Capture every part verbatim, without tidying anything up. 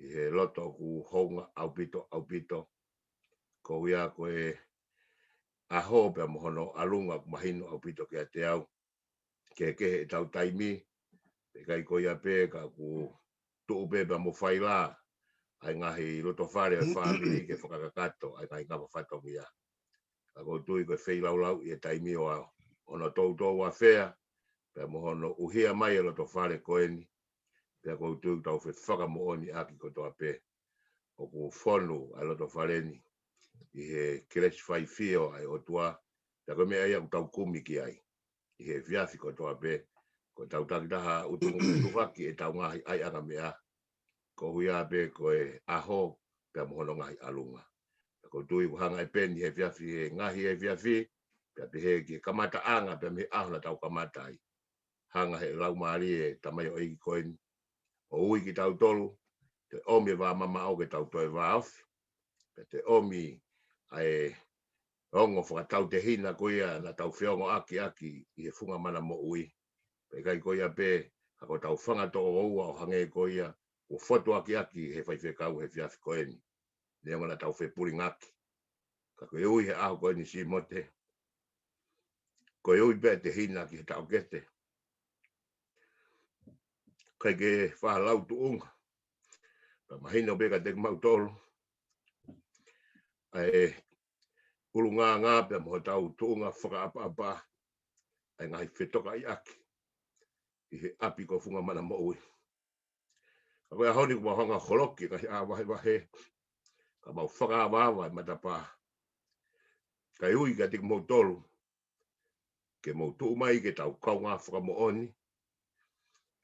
ʻi he loto ʻoku hounga ʻaupito, ʻaupito. Ko ia ko e ʻaho pea mo hono ʻalunga ʻoku mahino ʻaupito kiate au. Kehekehe ʻetau taimi, pea ʻikai ko ia pē ka ʻoku tuʻu pē pea mo faila ʻa e ngaahi loto fale ʻo e fāmili ke fakakakato ʻa e ngaahi ngāue fatongia. Ka ʻoku ou tui ko e feilaulau ʻi he taimi ʻo hono toutou afea, pea mo hono ʻuhia mai e loto fale ko eni, pea ʻoku ou tui tau fefakamoʻoni ʻaki kotoa pē. ʻOku fonu ʻa e loto fale ni ʻi he kelesi faifio ʻa e ʻOtua, pea ko e meʻa ia ʻoku tau kumi ki ai ʻi he efiafi kotoa pē, ko ʻetau takitaha ʻutu-, ʻutufaki ʻetau ngaahi ʻaiʻanga meʻa, ko ia pē ko e ʻaho pea mo hono ngaahi ʻalunga. Pea ʻoku ou tui ʻoku hanga ʻe Peni he efiafi, he ngaahi efiafi, pea pehē ki he kamataʻanga, pea mei he ʻaho naʻa tau kamata ai. Hanga he laumālie ʻa e tamaioʻeiki ko eni ʻo ui kitautolu, toe ʻomi e vā mamaʻo ke tau toe vāofi, pea toe ʻomi ʻa e ongo fakatautehina ko ia naʻa tau feongoʻaki ʻaki ʻi he funga mana moʻui. Pea ʻikai ko ia pē, ka ko ʻetau fanga toʻo ua ʻo hangē ko ia kuo fotu ʻaki ʻaki he faifekau he efiafi ko eni. Neongo naʻa tau fepulingaki, ka ko e ui he ʻaho ko eni Simote, ko e ui pē ʻa e tehina ki he taʻokete. ʻIkai ke fai ha lau tuʻunga. Pea mahino pē kiate kimautolu ʻa e ʻulungaanga pea mo hotau tuʻunga fakaʻapaʻapa ʻa e ngaahi fetokaʻiʻaki ʻi he ʻapi ko e funga mana moʻui. Ka ko e ʻaho ni ʻoku mau hanga ʻo holoki e ngaahi ʻā vahevahe, ka mau fakaavaava e matapā. Kae ui kiate kimoutolu ke mou tuʻu mai ke tau kaungā fakamoʻoni,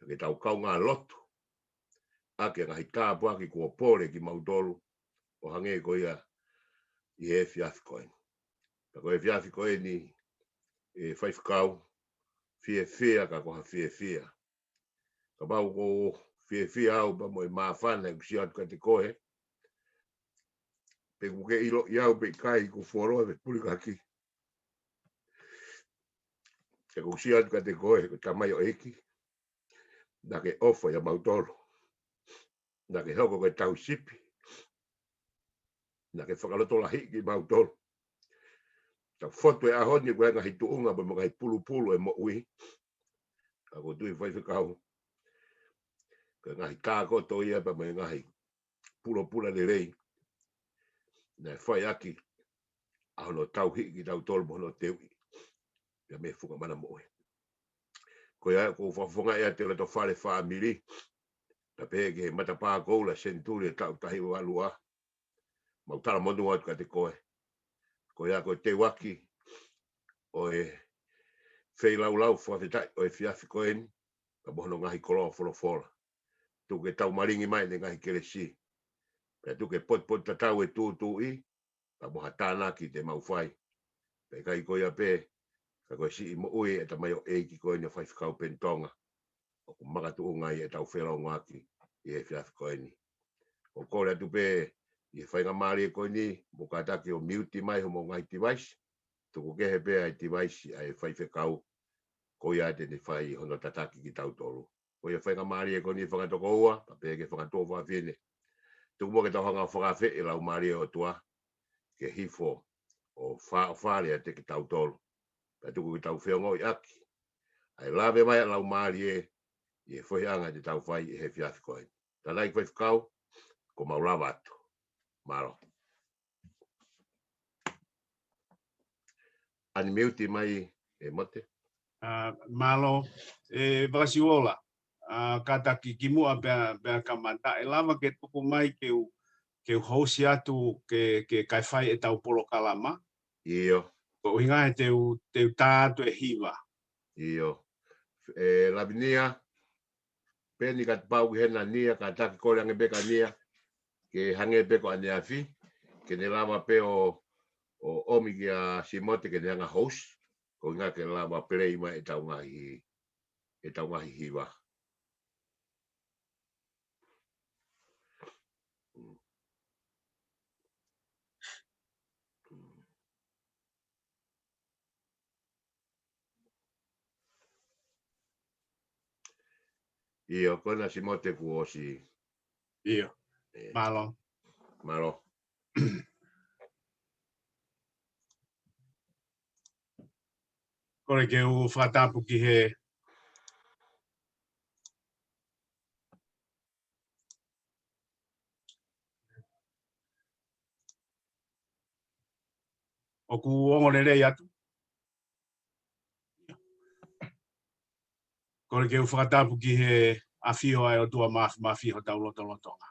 ke tau kaungā lotu ʻaki e ngaahi tāpuaki kuo pole kiate kimautolu, ʻo hangē ko ia ʻi he efiafi ko eni. Ka ko e efiafi ko eni, ʻe faifekau, fiefia ka ko ha fiefia. Kapau ʻoku ou fiefia au pea mo e māfana ʻeku sio atu kiate koe, pe ʻoku ke ʻiloʻi au pe ʻikai, ʻoku ou fuoloa fepulingaki. He ʻoku ou sio atu kiate koe, ko e tamaioʻeiki naʻa ke ʻofa ʻia mautolu, naʻa ke hoko ko e tauhi sipi, naʻa ke fakalotolahiʻi kimautolu. Tau fotu he ʻaho ni ko e ngaahi tuʻunga pea mo e ngaahi pulupulu ʻo e moʻui. Ka ʻoku ou tui faifekau, ko e ngaahi tākoto ia pea mo e ngaahi pulopula lelei naʻe fai ʻaki ʻa hono tauhi kitautolu mo hono teuʻi ia mei he funga mana moʻui. Ko ia ʻoku ou fakafofongaʻi atu e loto fale fāmili, pea pehē ki he matapā koula senituli ʻo e taʻu taha hiva valu ua. Mau talamonū atu kiate koe. Ko ia ko e teuʻaki ʻo e feilaulau fakafetaʻi ʻo e efiafi ko eni, pea mo hono ngaahi koloa folofola. Tuku ke tau malingi mai ʻene ngaahi kelesi. Pea tuku ke potupotutatau e tūtuuʻi, pea mo ha tānaki te mau fai. Pea ʻikai ko ia pē, ka ko e siʻi moʻui ʻa e tamaioʻeiki ko eni ʻa Faifekau Peni Tonga, ʻoku makatuʻunga ai ʻetau felōngoaki ʻi he efiafi ko eni. ʻOku ou kole atu pē ʻi he faingamālie ko eni, mou kātaki ʻo miuti mai homou ngaahi tivaisi, tuku kehe pē ʻa e tivaisi ʻa e faifekau, ko ia te ne fai hono tataki kitautolu. Ko ia faingamālie ko eni fakatokoua, pea pehē ki he fakatuofāfine. Tuku muʻa ke tau hanga ʻo fakaafeʻi e Laumālie ʻo e ʻOtua ke hifo ʻo fāʻofale ʻiate kitautolu. Pea tuku ke tau feongoʻi ʻaki ʻa e lave mai ʻa e Laumālie ʻi he fohiʻanga te tau fai ʻi he efiafi ko eni. Tānaki faifekau, kuo mau lava atu. Mālō. Unmute mai, ʻe Mote. ʻA, mālō, ʻe Vakasiuola. ʻA, kātaki kimuʻa pea, pea kamata, ʻe lava ke tuku mai ke u, ke u housi atu ke, ke kai fai ʻetau polokalama. ʻIo. Ko e ʻuhinga he te u, te u tā atu e hiva. ʻIo. ʻE Lavinia, Peni, kapau ʻoku ʻi hena Nia, kātaki kole ange pē kia Nia, ke hangē pē ko ʻaneafi, ke ne lava pē ʻo, ʻo ʻomi kia Simote ke ne hanga ʻo host, ko e ʻuhinga ke lava play mai ʻetau ngaahi, ʻetau ngaahi hiva. ʻIo, ko ena Simote kuo ʻosi. ʻIo. Mālō. Mālō. Kole ke u fakatapu ki he ʻOku ongo lelei atu. Kole ke u fakatapu ki he ʻafio ʻa e ʻOtua Māfimafi ʻi hotau lotolotonga.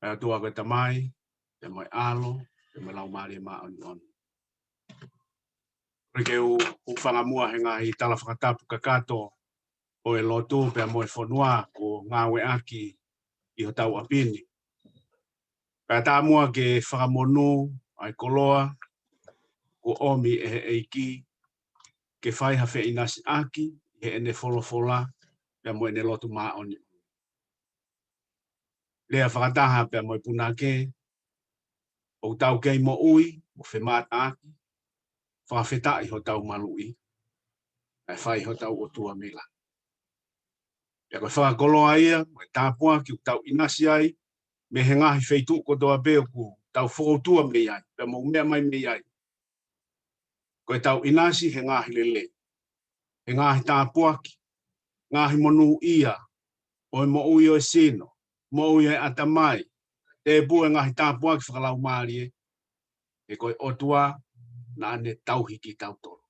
ʻA e ʻOtua ko e Tamai, pea mo e ʻAlo, pea mo e Laumālie Māʻoniʻoni. Kole ke u, u hūfanga muʻa he ngaahi tala fakatapu kakato ʻo e lotu pea mo e fonua kuo ngāueʻaki ʻi hotau ʻapi ni. Kae ʻatā muʻa ke fakamonū ʻa e koloa kuo ʻomi ʻe he ʻEiki ke fai ha feʻinasiʻaki ʻi heʻene folofola pea mo ʻene lotu māʻoniʻoni. Lea fakataha pea mo e punake, ʻoku tau kei moʻui mo femātaaki, fakafetaʻi hotau maluʻi, ʻa e fai hotau ʻOtua mei langi. Pea ko e fakakoloa ia, mo e tāpuaki ʻoku tau ʻinasi ai, mei he ngaahi feituʻu kotoa pē ʻoku tau fokoutua mei ai, pea mo meʻa mai mei ai. Ko e tau ʻinasi he ngaahi lelei, he ngaahi tāpuaki, ngaahi monūʻia, ʻo e moʻui ʻo e sino, moʻui ʻo e ʻatamai, tēpū e ngaahi tāpuaki fakalaumālie, he ko e ʻOtua naʻa ne tauhi kitautolu.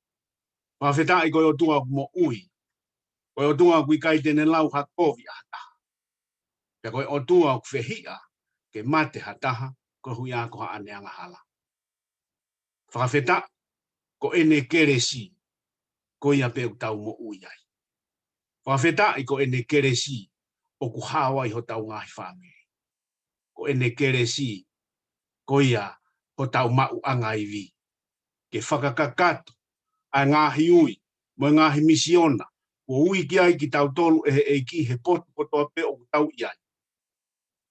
Fakafetaʻi ko e ʻOtua ʻoku moʻui, ko e ʻOtua ʻoku ʻikai te ne lau ha kovi ʻa ha taha. Pea ko e ʻOtua ʻoku fehiʻa ke mate ha taha, koeʻuhi ko haʻane angahala. Fakafetaʻi ko ʻene kelesi, ko ia pē ʻoku tau moʻui ai. Fakafetaʻi ko ʻene kelesi ʻoku hao ai hotau ngaahi fāmili. Ko ʻene kelesi, ko ia hotau maʻuʻanga ivi. Ke fakakakato ʻa e ngaahi ui, mo e ngaahi misiona, kuo ui ki ai kitautolu ʻe he ʻEiki he potu kotoa pē ʻoku tau ʻi ai.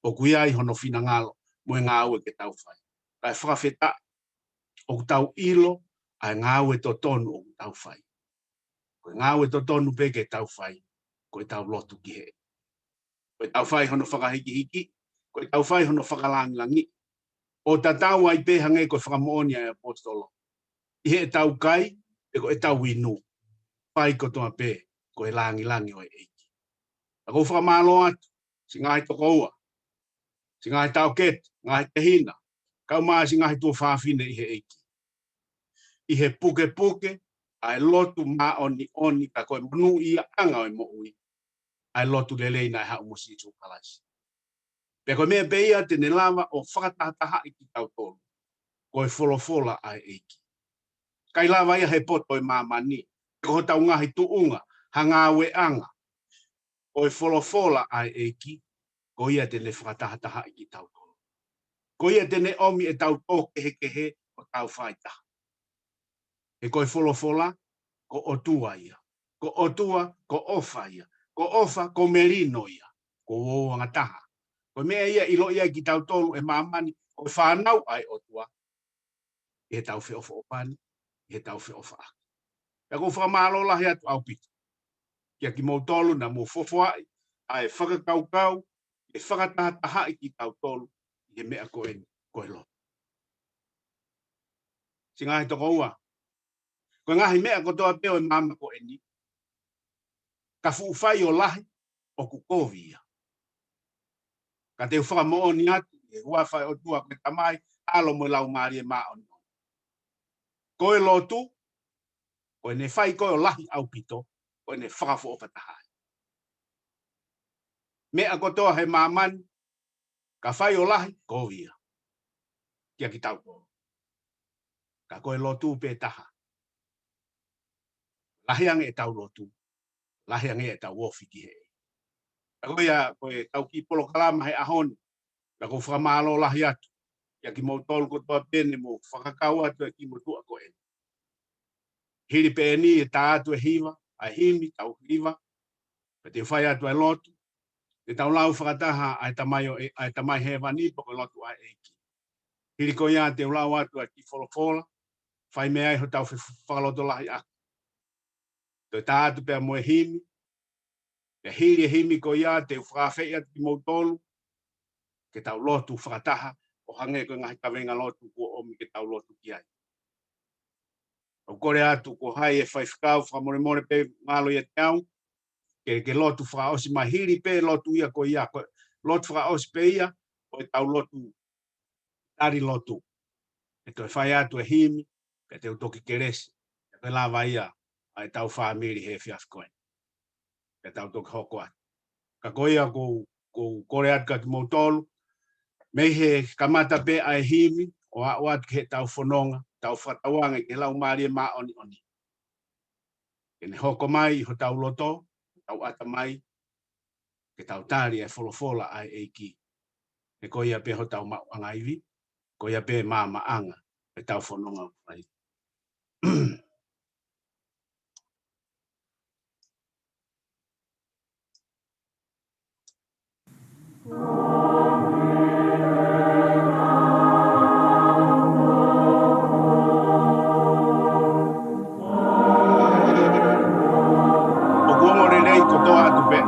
ʻOku ʻi ai hono finangalo mo e ngāue ke tau fai. Kae fakafetaʻi, ʻoku tau ʻilo ʻa e ngāue totonu ʻoku tau fai. Ko e ngāue totonu pē ke tau fai, ko e tau lotu ki he. Ko e tau fai hono fakahikihiki, ko e tau fai hono fakalangilangi. ʻO tatau ai pē hangē ko e fakamoʻoni ʻa e ʻaposetolo. ʻI he tau kai, pe ko e tau inu. Fai kotoa pē, ko e langilangi ʻo e ʻEiki. Ka ʻoku ou fakamālō atu, siʻi ngaahi tokoua, siʻi ngaahi taʻokete, ngaahi tehina, kau mai siʻi ngaahi tuofāfine ʻi he ʻEiki. ʻI he pukepuke ʻa e lotu māʻoniʻoni ka ko e monūʻiaʻanga ʻo e moʻui, ʻa e lotu lelei naʻe haʻu mo Sīsū Kalaisi. Pea ko e meʻa pē ia te ne lava ʻo fakatahatahaʻi kitautolu, ko e folofola ʻa e ʻEiki. ʻIkai lava ia he poto ʻo e māmani, ko hotau ngaahi tuʻunga, ha ngāueʻanga, ko e folofola ʻa e ʻEiki, ko ia te ne fakatahatahaʻi kitautolu. Ko ia te ne ʻomi ʻetau tō kehekehe ʻo tau fai taha. He ko e folofola, ko ʻOtua ia. Ko ʻOtua, ko ʻofa ia. Ko ʻofa, ko melino ia. Ko uouangataha. Ko e meʻa ia ʻiloʻi ai kitautolu ʻe māmani, ko e fānau ʻa e ʻOtua. ʻI he tau feʻofaʻofani, ʻi he tau feʻofaʻaki. Pea ʻoku ou fakamālō lahi atu ʻaupito. Kia kimoutolu naʻa mou fofoaʻi, ʻa e fakakaukau, ʻe fakatahatahaʻi kitautolu, ʻi he meʻa ko eni, ko e lotu. Siʻi ngaahi tokoua. Ko e ngaahi meʻa kotoa pē ʻo e māmani ko eni. Ka fuʻu fai ʻo lahi, ʻoku kovi ia. Ka te u fakamoʻoni atu, ʻi he huafa ʻo e ʻOtua ko e Tamai, ʻAlo mo e Laumālie Māʻoniʻoni. Ko e lotu, ko ʻene fai ko ē ʻo lahi ʻaupito, ko ʻene fakafoʻofataha ai. Meʻa kotoa he māmani, ka fai ʻo lahi, kovi ia. Kia kitautolu. Ka ko e lotu pē taha. Lahi ange ʻetau lotu. Lahi ange ʻetau ofi ki he. Ka ko ia, ko e tau kiʻi polokalama he ʻaho ni. Pea ʻoku ou fakamālō lahi atu. Kia kimoutolu kotoa pē ne mou fakakau atu e kiʻi motuʻa ko eni. Hili pē eni ʻe tā atu e hiva, ʻa e himi, tau hiva. Pea te u fai atu e lotu. Te tau lau fakataha ʻa e Tamai ʻo e, ʻa e Tamai Hēvani pe ko e lotu ʻa e ʻEiki. Hili ko ia te u lau atu ʻa e kiʻi folofola. Fai mei ai hotau fe-, fakalotolahiʻaki. Toe tā atu pea mo e himi. Pea hili e himi ko ia te u fakaafeʻi atu kimoutolu. ke tau lotu fakataha, ʻo hangē ko e ngaahi kaveinga lotu kuo ʻomi ke tau lotu ki ai. ʻOku ou kole atu, ko hai ʻe faifekau, fakamolemole pē ngalo ia te au, ke, ke lotu fakaʻosi mai hili pē lotu ia ko ia, ko e lotu fakaʻosi pē ia, ʻo ʻetau lotu tali lotu. ʻE toe fai atu e himi, pea te u toki kelesi, pea ke lava ia ʻa ʻetau fāmili he efiafi ko eni. Pea tau toki hoko atu. Ka ko ia ʻoku ou, ʻoku ou kole atu kia kimoutolu, mei he kamata pē ʻa e himi, ʻo aʻu atu ki heʻetau fononga, tau fakatauange ki he Laumālie Māʻoniʻoni. Ke ne hoko mai ʻi hotau loto, tau ʻatamai, ke tau tali e folofola ʻa e ʻEiki. He ko ia pē hotau maʻuʻanga ivi, ko ia pē maamaʻanga ʻetau fononga ʻoku fai. ʻOku ongo lelei kotoa atu pē.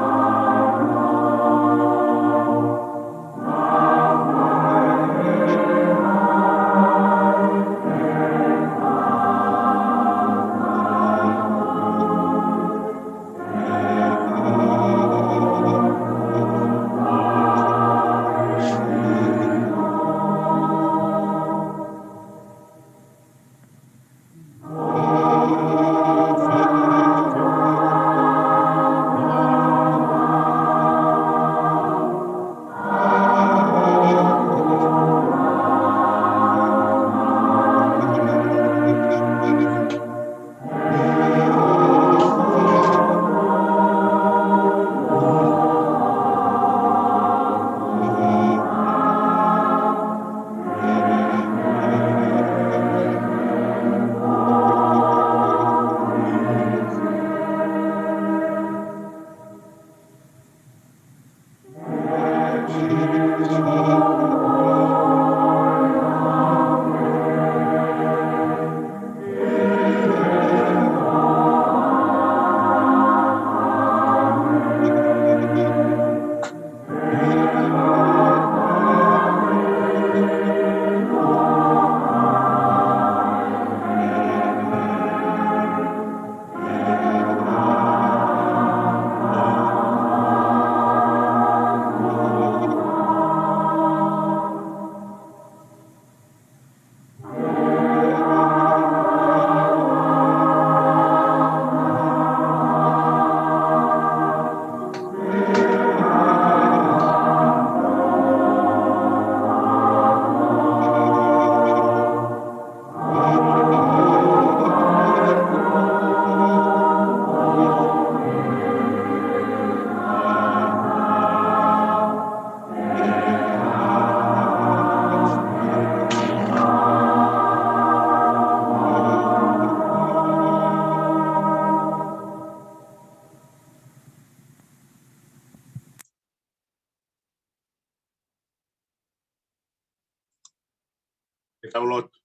Ke tau lotu.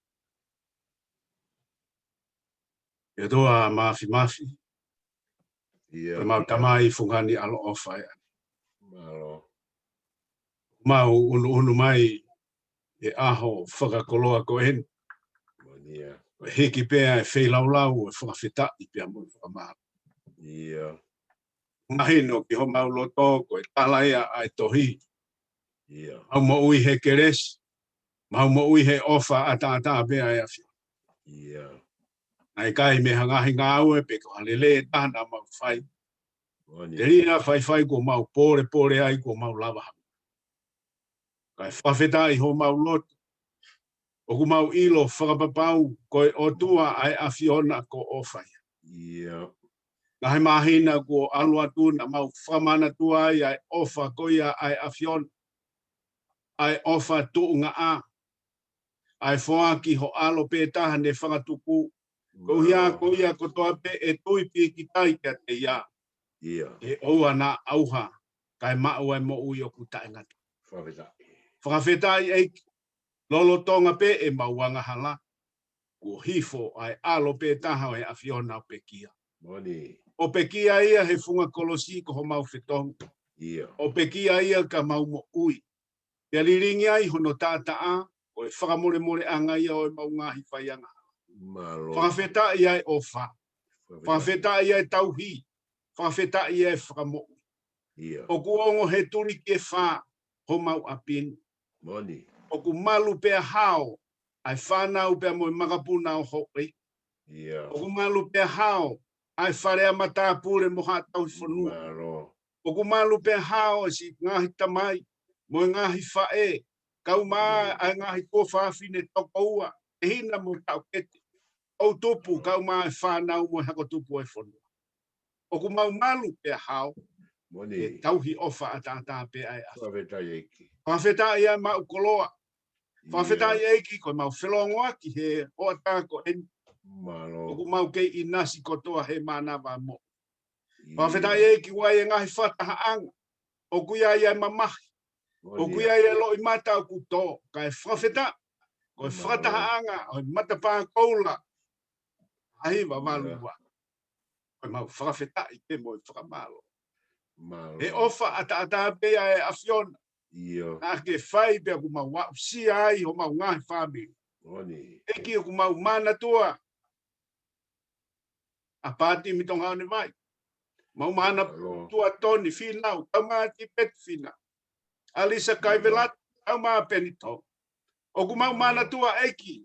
ʻE ʻOtua Māfimafi, ʻIo. ʻe mau Tamai fungani ʻaloʻofa ē. Mālō. Mau ʻunuʻunu mai he ʻaho fakakoloa ko eni. Mālie. Ko e hiki pē ʻa e feilaulau ʻo e fakafetaʻi pea mo e fakamālō. ʻIo. Mahino ki homau loto ko e tala ia ʻa e tohi. ʻIo. Mau moʻui he kelesi, mau moʻui he ʻofa ʻataʻatā pē ʻa e ʻAfiona. ʻIo. Naʻe ʻikai mei ha ngaahi ngāue pe ko ha lelei ʻe taha naʻa mau fai. Mālie. Telia faifai kuo mau pōlepole ai kuo mau lava hake. Kae fakafetaʻi homau lotu. ʻOku mau ʻilo fakapapau ko e ʻOtua ʻa e ʻAfiona ko ʻofa ia. ʻIo. Ngaahi māhina kuo ʻalu atu naʻa mau fakamanatua ai ʻa e ʻofa ko ia ʻa e ʻAfiona. ʻA e ʻofa tuʻungaʻa. ʻA e foaki ho ʻAlo pē taha ne fakatupu. Ko ia, ko ia kotoa pē ʻe tui pīkitai kiate ia. ʻIo. ʻE ʻoua naʻa ʻauha, kae maʻu ʻa e moʻui ʻoku taʻengata. Fakafetaʻi. Fakafetaʻi ʻEiki, lolotonga pē ʻemau angahala, kuo hifo ʻa e ʻAlo pē taha ʻo e ʻAfiona ʻo pekia. Mālie. ʻO pekia ia he funga kolosi ko homau fetongi. ʻIo. ʻO pekia ia ka mau moʻui. Pea lilingi ai hono taʻataʻa, ko e fakamolemoleʻanga ia ʻo ʻemau ngaahi faiangahala. Mālō. Fakafetaʻi ʻa e ʻofa. Fakafetaʻi. Fakafetaʻi ʻa e tauhi. Fakafetaʻi ʻa e fakamoʻui. ʻIo. ʻOku ongo he tuli ki he fā homau ʻapi ni. Moʻoni. ʻOku malu pea hao ʻa e fānau pea mo e makapuna ʻo houʻeiki. ʻIo. ʻOku malu pea hao ʻa e fale ʻa matāpule mo haʻa tauhi fonua. Mālō. ʻOku malu pea hao ʻa e siʻi ngaahi tamai mo e ngaahi faʻē, kau mai ʻa e ngaahi kuo fafine tokoua, tehina mo e taʻokete, ʻo tupu, kau mai ʻa e fānau mo e hako tupu ʻo e fonua. ʻOku mau malu pea hao, Moʻoni. ʻE tauhi ʻofa ʻataʻatā pē ʻa e ʻAfiona. Fakafetaʻi ʻEiki. Fakafetaʻi ʻa e maʻu koloa. ʻIo. Fakafetaʻi ʻEiki ko ʻemau felōngoaki he hoʻatā ko eni. Mālō. ʻOku mau kei ʻinasi kotoa he mānava moʻui. ʻIo. Fakafetaʻi ʻEiki ʻoku ʻi ai e ngaahi fakatahaʻanga. ʻOku ʻi ai e mamahi. Moʻoni. ʻOku ʻi ai e loʻimata ʻoku tō. Kae fakafetaʻi. Ko e Mālō. Fakatahaʻanga ʻo e matapā koula. Ahi vavalu Mālō. Ua. Ko ʻemau fakafetaʻi pē mo e fakamālō. Mālō. He ʻofa ʻataʻatā pē ʻa e ʻAfiona. ʻIo. Naʻa ke fai pea ʻoku mau aʻusia ai homau ngaahi fāmili. Moʻoni. ʻEiki ʻoku mau manatua ʻa Pātimi Tonga ʻo ne vai. Mau manatua Mālō. Toni Fīnau, kau mai ʻa Tipeti Fīnau. ʻAlisa Kaivelata, kau mai ʻa Penito. ʻOku mau Mālō. Manatua ʻEiki.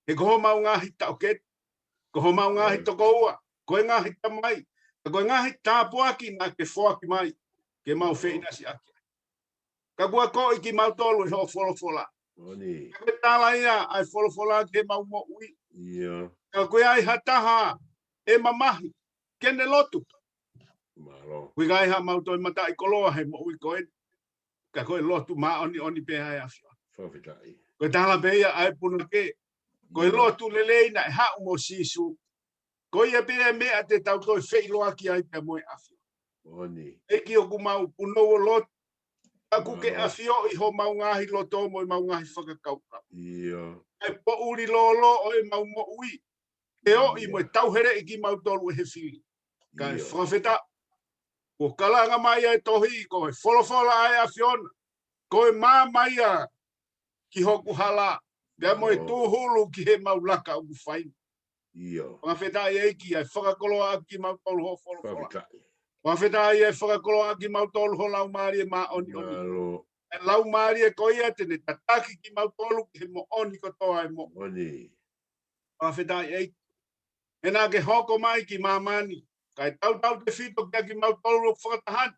He ko homau ngaahi taʻokete, ko homau ngaahi Mālō. Tokoua, ko e ngaahi tamai, ko e ngaahi tāpuaki naʻa ke foaki mai, ke mau Mālō. Feʻinasiʻaki. Ka kuo koʻi kimautolu ʻe hoʻo folofola. Moʻoni. Ka ko e tala ia ʻa e folofola ki heʻemau moʻui. ʻIo. Ka ko e ʻi ai ha taha ʻe mamahi, ke ne lotu. Mālō. ʻOku ʻikai haʻamau toe mataʻikoloa he moʻui ko eni. Ka ko e lotu māʻoniʻoni pē ʻa e ʻAfiona. Fakafetaʻi. Ko e tala pē ia ʻa e punake. Ko e ʻIo. Lotu lelei naʻe haʻu mo Sīsū. Ko ia pē ʻa e meʻa te tau toe feʻiloaki ai pea mo e ʻAfiona. Moʻoni. ʻEiki ʻoku mau punou ʻo lotu. Ka ʻoku ke Mālō. ʻAfioʻi homau ngaahi loto mo ʻemau ngaahi fakakaukau. ʻIo. ʻA e poʻuli lōlō ʻo ʻemau moʻui. ʻE ʻoʻi ʻIo. Mo e tauheleʻi kimautolu ʻe he fili. Kae ʻIo. Fakafetaʻi. Kuo kalanga mai ʻa e tohi, ko e folofola ʻa e ʻAfiona. Ko e maama ia ki hoku hala. Pea mo e Mālō. Tūhulu ki heʻemau laka ʻoku fai. ʻIo. Fakafetaʻi ʻEiki ʻa e fakakoloaʻaki kimautolu hoʻo folofola. Fakafetaʻi. Fakafetaʻi ʻa e fakakoloaʻaki kimautolu ho Laumālie Māʻoniʻoni. Mālō. ʻA e Laumālie ko ia te ne tataki kimautolu ki he moʻoni kotoa ʻa e moʻui. Moʻoni. Fakafetaʻi ʻEiki. He naʻa ke hoko mai ki māmani. Kae tautautefito kiate kimautolu ʻoku fakataha ni.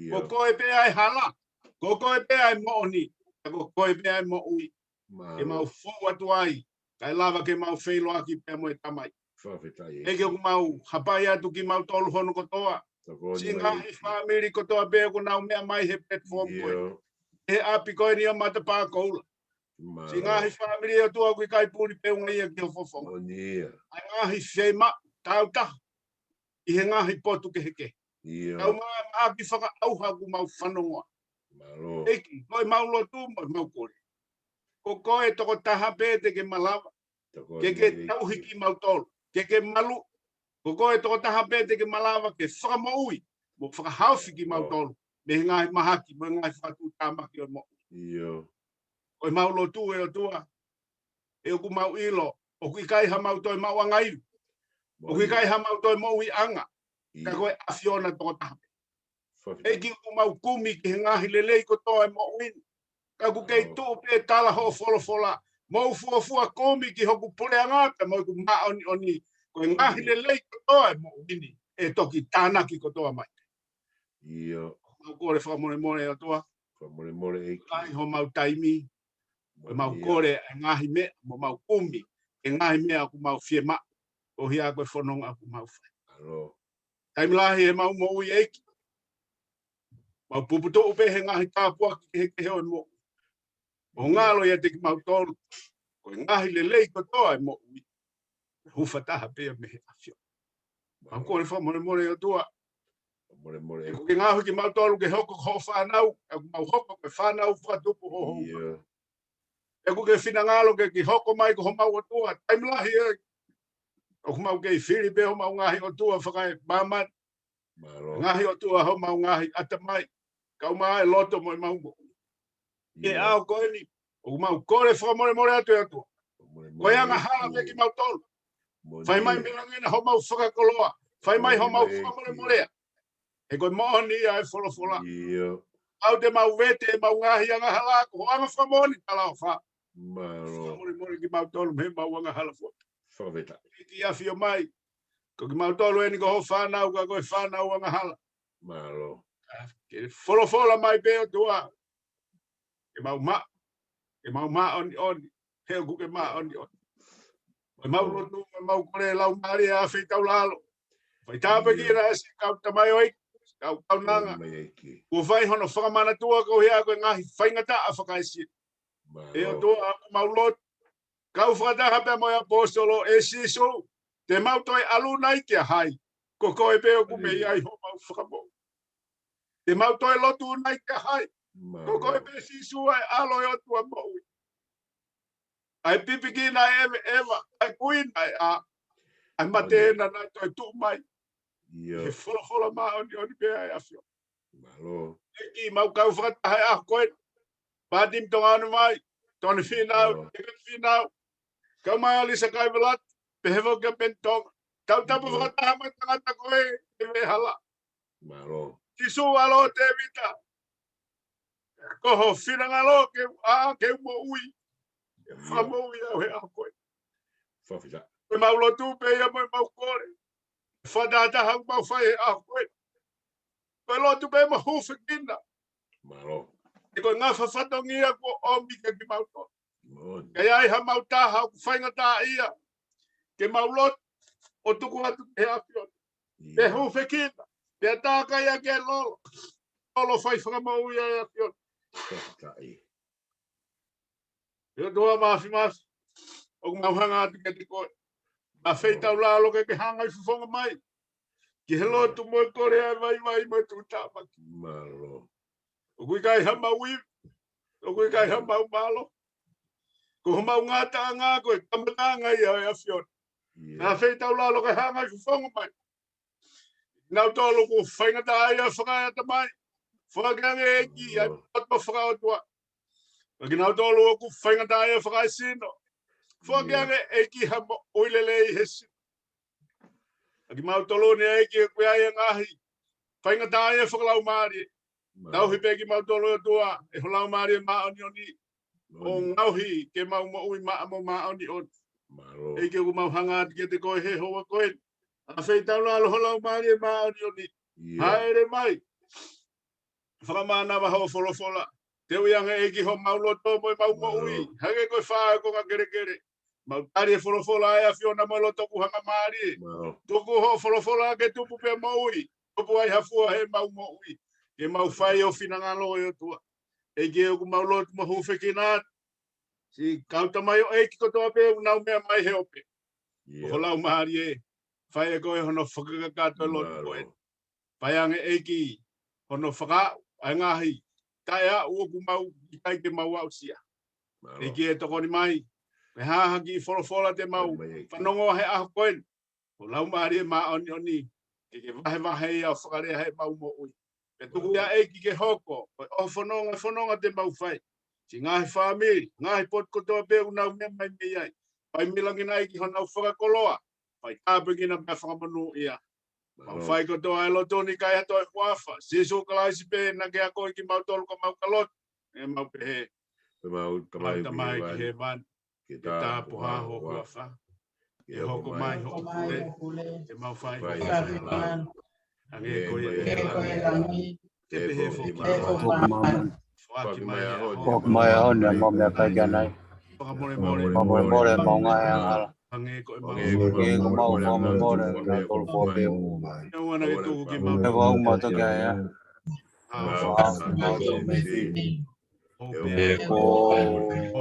ʻIo. Ko koe pē ʻa e hala. Ko koe pē ʻa e moʻoni. Ka ko koe pē ʻa e moʻui. Mālō. Ke mau fou atu ai. Kae lava ke mau feʻiloaki pea mo e Tamai. Fakafetaʻi ʻEiki. ʻEiki ʻoku mau hapai atu kimautolu hono kotoa. Tokoni Siʻi mai ngaahi ʻEiki. Fāmili kotoa pē ʻoku nau meʻa mai he platform ko eni. ʻIo. He ʻapi ko eni ʻo Matapā Koula. Mālō. Siʻi ngaahi fāmili ʻOtua ʻoku ʻikai puli pē ʻunga ia ki ho fofonga. Moʻoni ia. ʻA e ngaahi fiemaʻu tāutaha ʻi he ngaahi potu kehekehe. ʻIo. Kau mai ʻa e mahaki fakaʻauha ʻoku mau fanongoa. Mālō. ʻEiki, ko ʻemau lotu mo ʻemau kole. Ko koe tokotaha pē te ke malava. Tokoni Ke ke mai ʻEiki. Tauhi kimautolu. Ke ke malu. Ko koe tokotaha pē te ke malava ke fakamoʻui mo fakahaofi kimautolu. Mālō. Mei he ngaahi mahaki, mo e ngaahi fakatuʻutāmaki ʻo e moʻui. ʻIo. Ko ʻemau lotu ʻe ʻOtua. ʻE ʻoku mau ʻilo. ʻOku ʻikai haʻamau toe maʻuʻanga ivi. ʻOku Moʻoni. ʻIkai haʻamau toe moʻuiʻanga. Ka ʻIo. Ko e ʻAfiona tokotaha pē. Fakafetaʻi. ʻEiki ʻoku mau kumi ki he ngaahi lelei kotoa ʻo e moʻui ni. Ka ʻoku kei Mālō. Tuʻu pē tala hoʻo folofola. Mou fuofua kumi ki hoku puleʻanga pea mo ʻeku māʻoniʻoni. Ko e ngaahi Mālō. Lelei kotoa ʻo e moʻui ni. ʻE toki tānaki kotoa mai. ʻIo. Mau kole fakamolemole ʻOtua. Fakamolemole ʻEiki. Lahi homau taimi. Ko ʻemau Mālō. Kole ʻa e ngaahi meʻa, mo mau kumi. ʻE ngaahi meʻa ʻoku mau fiemaʻu. Ko ia ko e fononga ʻoku mau fai. Mālō. Taimi lahi ʻemau moʻui ʻEiki. Mau puputuʻu pē he ngaahi tāpuaki kehekehe ʻo e moʻui. ʻO ngalo ʻiate kimautolu. Ko e ngaahi lelei kotoa ʻo e moʻui. Hūfataha pē ia mei he ʻAfiona. Mau kole fakamolemole ʻOtua. Molemole. ʻOku ke ngaohi kimautolu ke hoko ko hoʻo fānau. ʻOku mau hoko ko e fānau fakatupu hoʻo houa. ʻIo. ʻOku ke finangalo ke ke hoko mai ko homau ʻOtua. Taimi lahi ē. ʻOku mau kei fili pē homau ngaahi ʻotua fakaemāmani. Mālō. Ngaahi ʻotua homau ngaahi ʻatamai. Kau mai ʻa e loto mo ʻemau moʻui. ʻI he ʻaho ko eni, ʻoku mau kole fakamolemole atu ʻe ʻOtua. Ko e angahala pē kimautolu. Fai mai mei langi na homau fakakoloa. Fai mai homau fakamolemolea. He ko e moʻoni ia e folofola. ʻOku te mau vete ʻemau ngaahi angahala, ko hoʻo anga fakamoʻoni talaʻofa. Fakamolemole kimautolu mei heʻemau angahala foki. ʻEiki ʻafio mai. Ko kimautolu eni ko hoʻo fānau, ka ko e fānau angahala. Ke folofola mai pē ʻOtua. Ke mau maʻa, ke mau māʻoniʻoni, he ʻoku ke māʻoniʻoni. Ko ʻemau lotu, ko ʻemau kole, Laumālie ʻa e Faitaulalo. Fai tāpuekina ʻa e siʻi kau tamaioʻeiki, kau kaunanga. Kuo fai hono fakamanatua ko ia ko e ngaahi faingataʻa fakaesino. ʻE ʻOtua, ʻoku mau lotu, kau fakataha pea mo e ʻaposetolo, ʻe Sīsū, te mau toe ʻalu nai kia hai? Ko koe pē ʻoku mei ai homau fakamoʻui. Te mau toe lotu nai kia hai? Ko koe pē Sīsū ʻa e ʻAlo ʻo e ʻOtua moʻui. ʻA e pipiki naʻe ʻeveʻeva, ʻa e kui naʻe ʻā, ʻa e mate naʻe toe tuʻu mai. He folofola māʻoniʻoni pē ʻa e ʻAfiona. ʻEiki, mau kau fakataha he ʻaho ko eni. Pātimi Tonga ʻOnevai, Tony Fīnau, David Fīnau. Kau mai ʻa Lisa Kaivelata, pehē foki kia Peni Tonga. Tautapu fakataha mai tangata ko ē, ʻe Vehala. Sīsū ʻAlo ʻo Tēvita. Ko ho finangalo ke u ʻā, ke u moʻui. Fakamoʻui au he ʻaho ko ē. Ko ʻemau lotu pē ia mo ʻemau kole. Fakatahataha ʻoku mau fai he ʻaho ko ē. Ko e lotu pē mo hūfekina. He ko e ngafa fatongia kuo ʻomi kia kimautolu. Ka ʻi ai hamau taha ʻoku faingataʻaʻia, ke mau lotu ʻo tuku atu ki he ʻAfiona. Pea hūfekina, pea tākai ʻaki e lolo. Lolo fai fakamoʻui ʻa e ʻAfiona. ʻE ʻOtua Māfimafi, ʻoku mau hanga atu kiate koe. ʻA Faitaulalo ke ke hanga ʻo fofonga mai ki he lotu mo e kole ʻa e vaivai mo e tuʻutāmaki. ʻOku ʻikai hamau ivi, ʻoku ʻikai hamau mālohi. Ko homau ngataʻanga ko e kamataʻanga ia ʻo e ʻAfiona. ʻA Faitaulalo ke hanga ʻo fofonga mai. Kinautolu ʻoku faingataʻaʻia fakaeʻatamai. Foaki ange ʻEiki ʻa e poto fakaʻotua. Kinautolu ʻoku faingataʻaʻia fakaesino. Foaki ange ʻEiki ha moʻui lelei he sino. ʻA kimautolu ni ʻEiki ʻoku ʻi ai e ngaahi faingataʻaʻia fakalaumālie. Tauhi pē kimautolu ʻOtua, ʻe ho Laumālie Māʻoniʻoni. ʻO ngaohi ke mau moʻui maʻa mo māʻoniʻoni. ʻEiki ʻoku mau hanga atu kiate koe he houa ko eni. ʻA Faitaulalo ho Laumālie Māʻoniʻoni. Hāʻele mai. Fakamānava hoʻo folofola. Teuʻi ange ʻEiki homau loto mo ʻemau moʻui. Hangē ko e fā ʻo e konga kelekele. Mau tali e folofola ʻa e ʻAfiona mo e loto ʻoku hangamālie. Tuku hoʻo folofola ke tupu pea moʻui. Tupu ai ha fua heʻemau moʻui. Ke mau fai ho finangalo ʻe ʻOtua. ʻEiki ʻoku mau lotu mo hūfekina atu siʻi kau tamaioʻeiki kotoa pē ʻoku nau meʻa mai he ope. Ko ho Laumālie, fai ʻe koe hono fakakakato e lotu ko eni. Fai ange ʻEiki hono fakaaʻu ʻa e ngaahi taʻeaʻu ʻoku mau ʻikai ke mau aʻusia. ʻEiki ʻe tokoni mai, ko e hā ha kiʻi folofola te mau fanongoa he ʻaho ko eni. Ko ho Laumālie Māʻoniʻoni, ke ke vahevahe ia ʻo fakalea heʻemau moʻui. Pea tuku ia ʻEiki ke hoko ko e ʻohofononga e fononga te mau fai. Siʻi ngaahi fāmili, ngaahi potu kotoa pē ʻoku nau meʻa mai mei ai. Fai mei langi na ʻEiki honau fakakoloa. Fai tāpuekina pea fakamonūʻia. Mau fai kotoa e lotu ni ʻi he huafa ʻo Sīsū Kalaisi pē naʻa ke akoʻi kimautolu ka mau ka lotu. ʻE mau pehē, Tamai ki hēvani, ke tāpuhā ho huafa. Ke hoko mai hoʻo pule. Ke mau fai hoʻo fakaʻamu. Hangē ko ia ʻi he langi. Ke pehē foki ʻi māmani. Foaki mai ʻa e ʻaho ni haʻamau meʻakai ʻanai. Fakamolemole ʻemau ngaahi angahala. Hangē ko ʻemau fakamolemole ʻa kinautolu ʻoku fai angahala kiate kimautolu. Ke ʻoua naʻa ke tuku kimautolu. Ke vau mato kia ia. Ka ke mau fai. Ko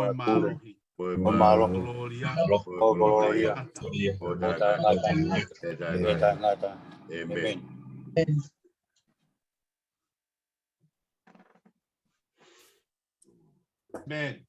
e mālohi. Ko e mālohi. Ko e kolōlia. Ko e kolōlia. Ko e taʻengata. Ko e taʻengata. ʻĒmeni. ʻĒmeni.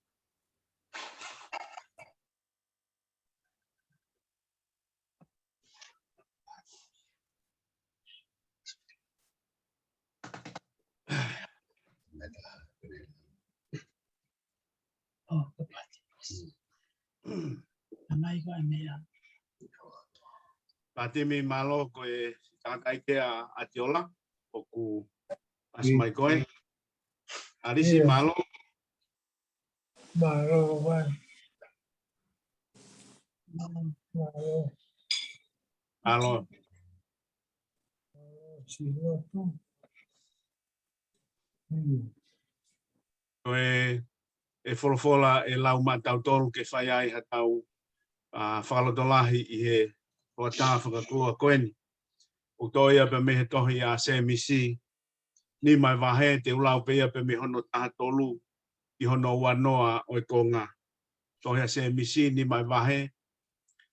Tamai ko e meʻa. Pātimi, mālō. Ko e tangataʻeiki ʻa ʻAtiola, ʻoku ʻasi mai koe. ʻAlisi, mālō. Mālō, vai. Mālō. Ko e, e folofola ʻe lau maʻatautolu ke fai ai haʻatau, ʻa, fakalotolahi ʻi he hoʻatā fakakolua ko eni. ʻOku tō ia pē mei he tohi ʻa Sēmisi, nima e vahe, te u lau pē ia pē mei hono taha tolu ki hono ua noa ʻo e konga. Tohi ʻa Sēmisi, nima e vahe,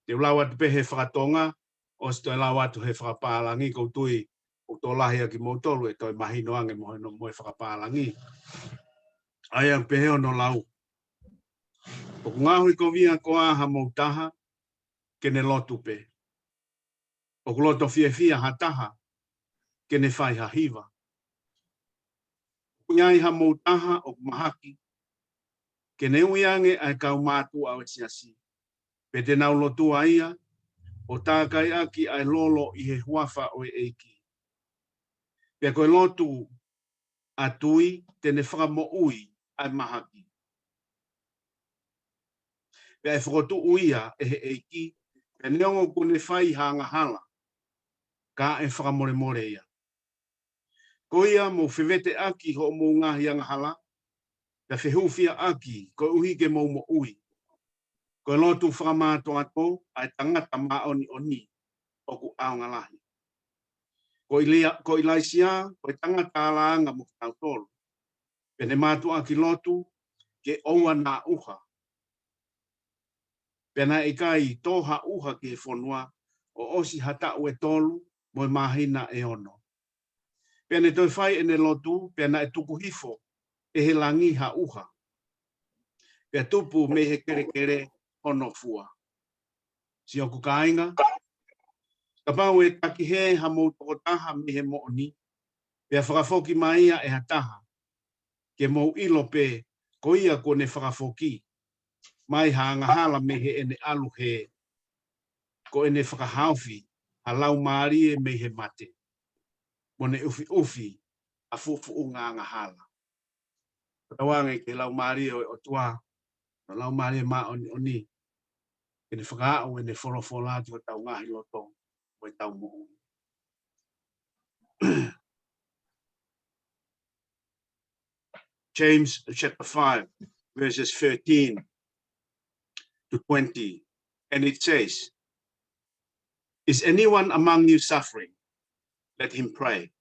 te u lau atu pē he fakatonga, ʻosi toe lau atu he fakapālangi, ʻoku ou tui ʻoku tokolahi ʻa kimoutolu ʻe toe mahino ange mo hono mo e fakapālangi. ʻA ia ʻoku pehē hono lau: ʻOku ngaohi kovi ʻa koā hamou taha, ke ne lotu pē. ʻOku loto fiefia ha taha, ke ne fai ha hiva. ʻOku ʻi ai hamou taha ʻoku mahaki, ke ne ui ange ʻa e kau mātuʻa ʻo e siasi, pea te nau lotua ia, ʻo tākai ʻaki ʻa e lolo ʻi he huafa ʻo e ʻEiki. Pea ko e lotu ʻa tui te ne fakamoʻui ʻa e mahaki. Pea ʻe fokotuʻu ia ʻe he ʻEiki, pea neongo kuo ne fai ha angahala, ka ʻe fakamolemole ia. Ko ia mou fevete ʻaki hoʻomou ngaahi angahala, pea fehūfia ʻaki, koeʻuhi ke mou moʻui. Ko e lotu fakamātoato ʻa e tangata māʻoniʻoni ʻoku ʻaonga lahi. Ko ʻIlia-, ko ʻIlaisiā, ko e tangata alaanga mo kitautolu. Pea ne mātuʻaki lotu ke ʻoua naʻa ʻuha. Pea naʻe ʻikai tō ha ʻuha ki he fonua, ʻo ʻosi ha taʻu ʻe tolu mo e māhina ʻe ono. Pea ne toe fai ʻene lotu, pea naʻe tuku hifo ʻe he langi ha ʻuha, pea tupu mei he kelekele hono fua. Siʻoku kāinga, kapau ʻe takihē hamou tokotaha mei he moʻoni, pea fakafoki mai ia ʻe ha taha, ke mou ʻilo pē, ko ia kuo ne fakafoki mai ha angahala mei heʻene ʻalu hē, ko ʻene fakahaofi ha laumālie mei he mate, mo ne ʻufiʻufi ʻa e fuʻufuʻunga angahala. Ko e tauange ki he Laumālie ʻo e ʻOtua, mo e Laumālie Māʻoniʻoni, ke ne fakaaʻu ʻene folofola ki hotau ngaahi loto mo ʻetau moʻui. James chapter five, verses thirteen to twenty, and it says, "Is anyone among you suffering? Let him pray.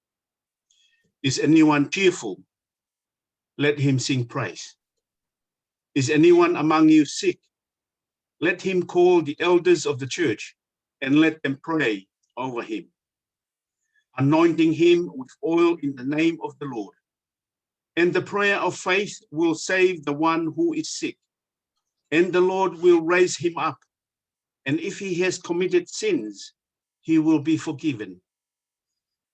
Is anyone cheerful? Let him sing praise. Is anyone among you sick? Let him call the elders of the church and let them pray over him, anointing him with oil in the name of the Lord. And the prayer of faith will save the one who is sick, and the Lord will raise him up. And if he has committed sins, he will be forgiven.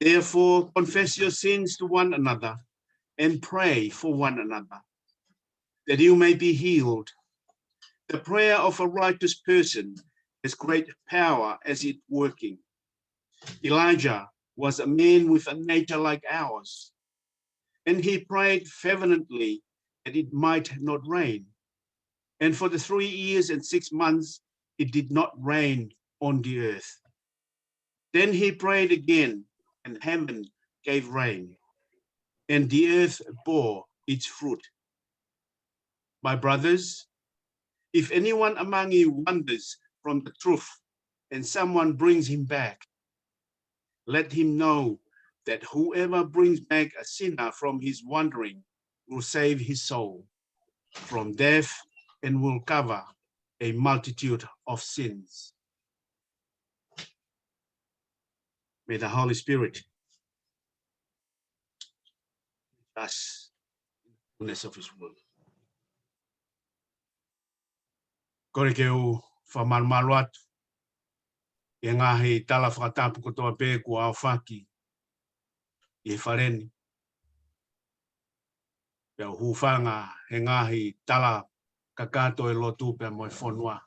Therefore, confess your sins to one another and pray for one another, that you may be healed. The prayer of a righteous person has great power as it working. Elijah was a man with a nature like ours, and he prayed fervently that it might not rain. And for the three years and six months it did not rain on the earth. Then he prayed again, and heaven gave rain, and the earth bore its fruit." My brothers, if anyone among you wanders from the truth and someone brings him back, let him know that whoever brings back a sinner from his wandering will save his soul from death and will cover a multitude of sins. May the Holy Spirit us in the fullness of his word. Kole ke u fakamalumalu atu ʻi he ngaahi tala fakatapu kotoa pē kuo aofaki ʻi he fale ni. Pea u hūfanga he ngaahi tala kakato ʻo e lotu pea mo e fonua.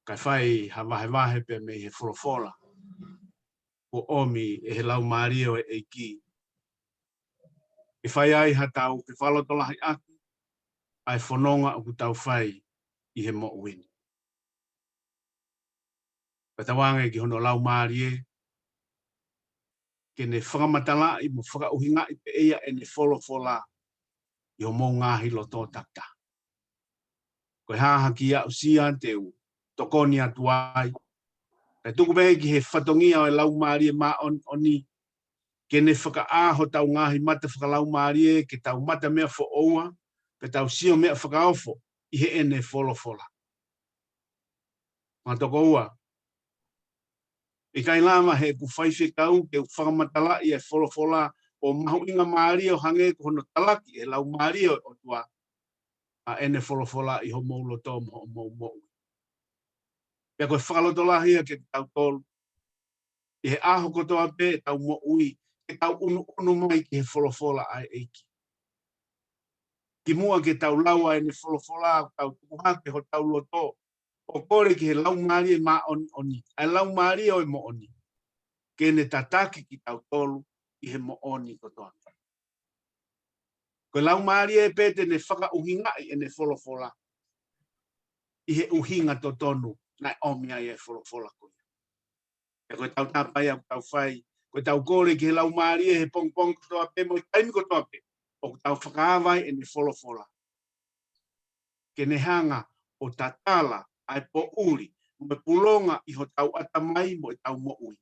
Kae fai ha vahevahe pē mei he folofola kuo ʻomi ʻe he Laumālie ʻo e ʻEiki, ke fai ai haʻatau fefakalotolahiʻaki ʻa e fononga ʻoku tau fai ʻi he moʻui ni. Pea tauange ki hono Laumālie, ke ne fakamatalaʻi mo fakaʻuhingaʻi pē ʻe ia ʻene folofola ʻi homou ngaahi loto takitaha. Ko e hā ha kiʻi aʻusia te u tokoni atu ai? Kae tuku mei ki he fatongia ʻo e Laumālie Māʻoniʻoni, ke ne fakaʻā hotau ngaahi mata fakalaumālie, ke tau mata meʻafoʻoua, pea tau sio meʻa fakaofo ʻi heʻene folofola. Mā toko ua, ʻikai lava heʻeku faifekau ke u fakamatalaʻi e folofola ʻo mahuʻinga mālie ʻo hangē ko hono talaki ʻe he Laumālie ʻo e ʻOtua ʻa ʻene folofola ʻi homou loto mo hoʻomou moʻui. Pea ko e fakalotolahi ia kiate kitautolu, ʻi he ʻaho kotoa pē ʻetau moʻui, ke tau ʻunuʻunu mai ki he folofola ʻa e ʻEiki. Kimuʻa ke tau lau ʻa ʻene folofola, ʻoku tau tuku hake hotau loto ʻo kole ki he Laumālie Māʻoniʻoni, ʻa e Laumālie ʻo e moʻoni, ke ne tataki kitautolu ʻi he moʻoni kotoa. Ko e Laumālie pē te ne fakaʻuhingaʻi ʻene folofola ʻi he ʻuhinga totonu naʻe ʻomi ai e folofola ko ia. Pea ko e tautapa ia ʻoku tau fai, ko ʻetau kole ki he Laumālie he pongipongi kotoa pē mo e taimi kotoa pē ʻoku tau fakaava ai ʻene folofola, ke ne hanga ʻo tatala ʻa e poʻuli mo e pulonga ʻi hotau ʻatamai mo ʻetau moʻui,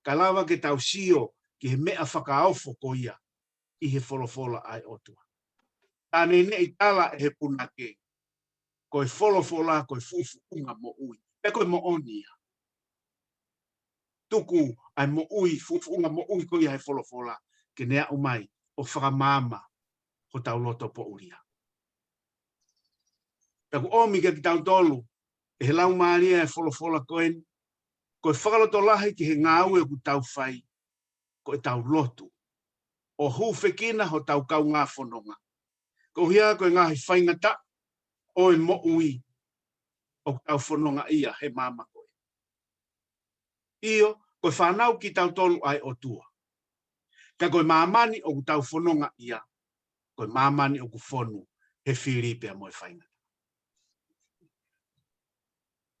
kae lava ke tau sio ki he meʻa fakaofo ko ia ʻi he folofola ʻa e ʻOtua. Tā neʻineʻi tala ʻe he punake, ko e folofola ko e fuʻufuʻunga moʻui, pea ko e moʻoni ia. Tuku ʻa e moʻui, fuʻufuʻunga moʻui ko ia he folofola, ke ne aʻu mai ʻo fakamaama hotau loto poʻuli ia. Pea ʻoku ʻomi kiate kitautolu ʻe he Laumālie e folofola ko eni, ko e fakalotolahi ki he ngāue ʻoku tau fai, ko ʻetau lotu, ʻo hūfekina hotau kaungā fononga, koeʻuhi ko e ngaahi faingataʻa ʻo e moʻui ʻoku tau fononga ʻia he māmani ko eni. ʻIo, ko e fānau kitautolu ʻa e ʻOtua. Ka ko e māmani ʻoku tau fononga ʻia, ko e māmani ʻoku fonu he fili pea mo e faingataʻa.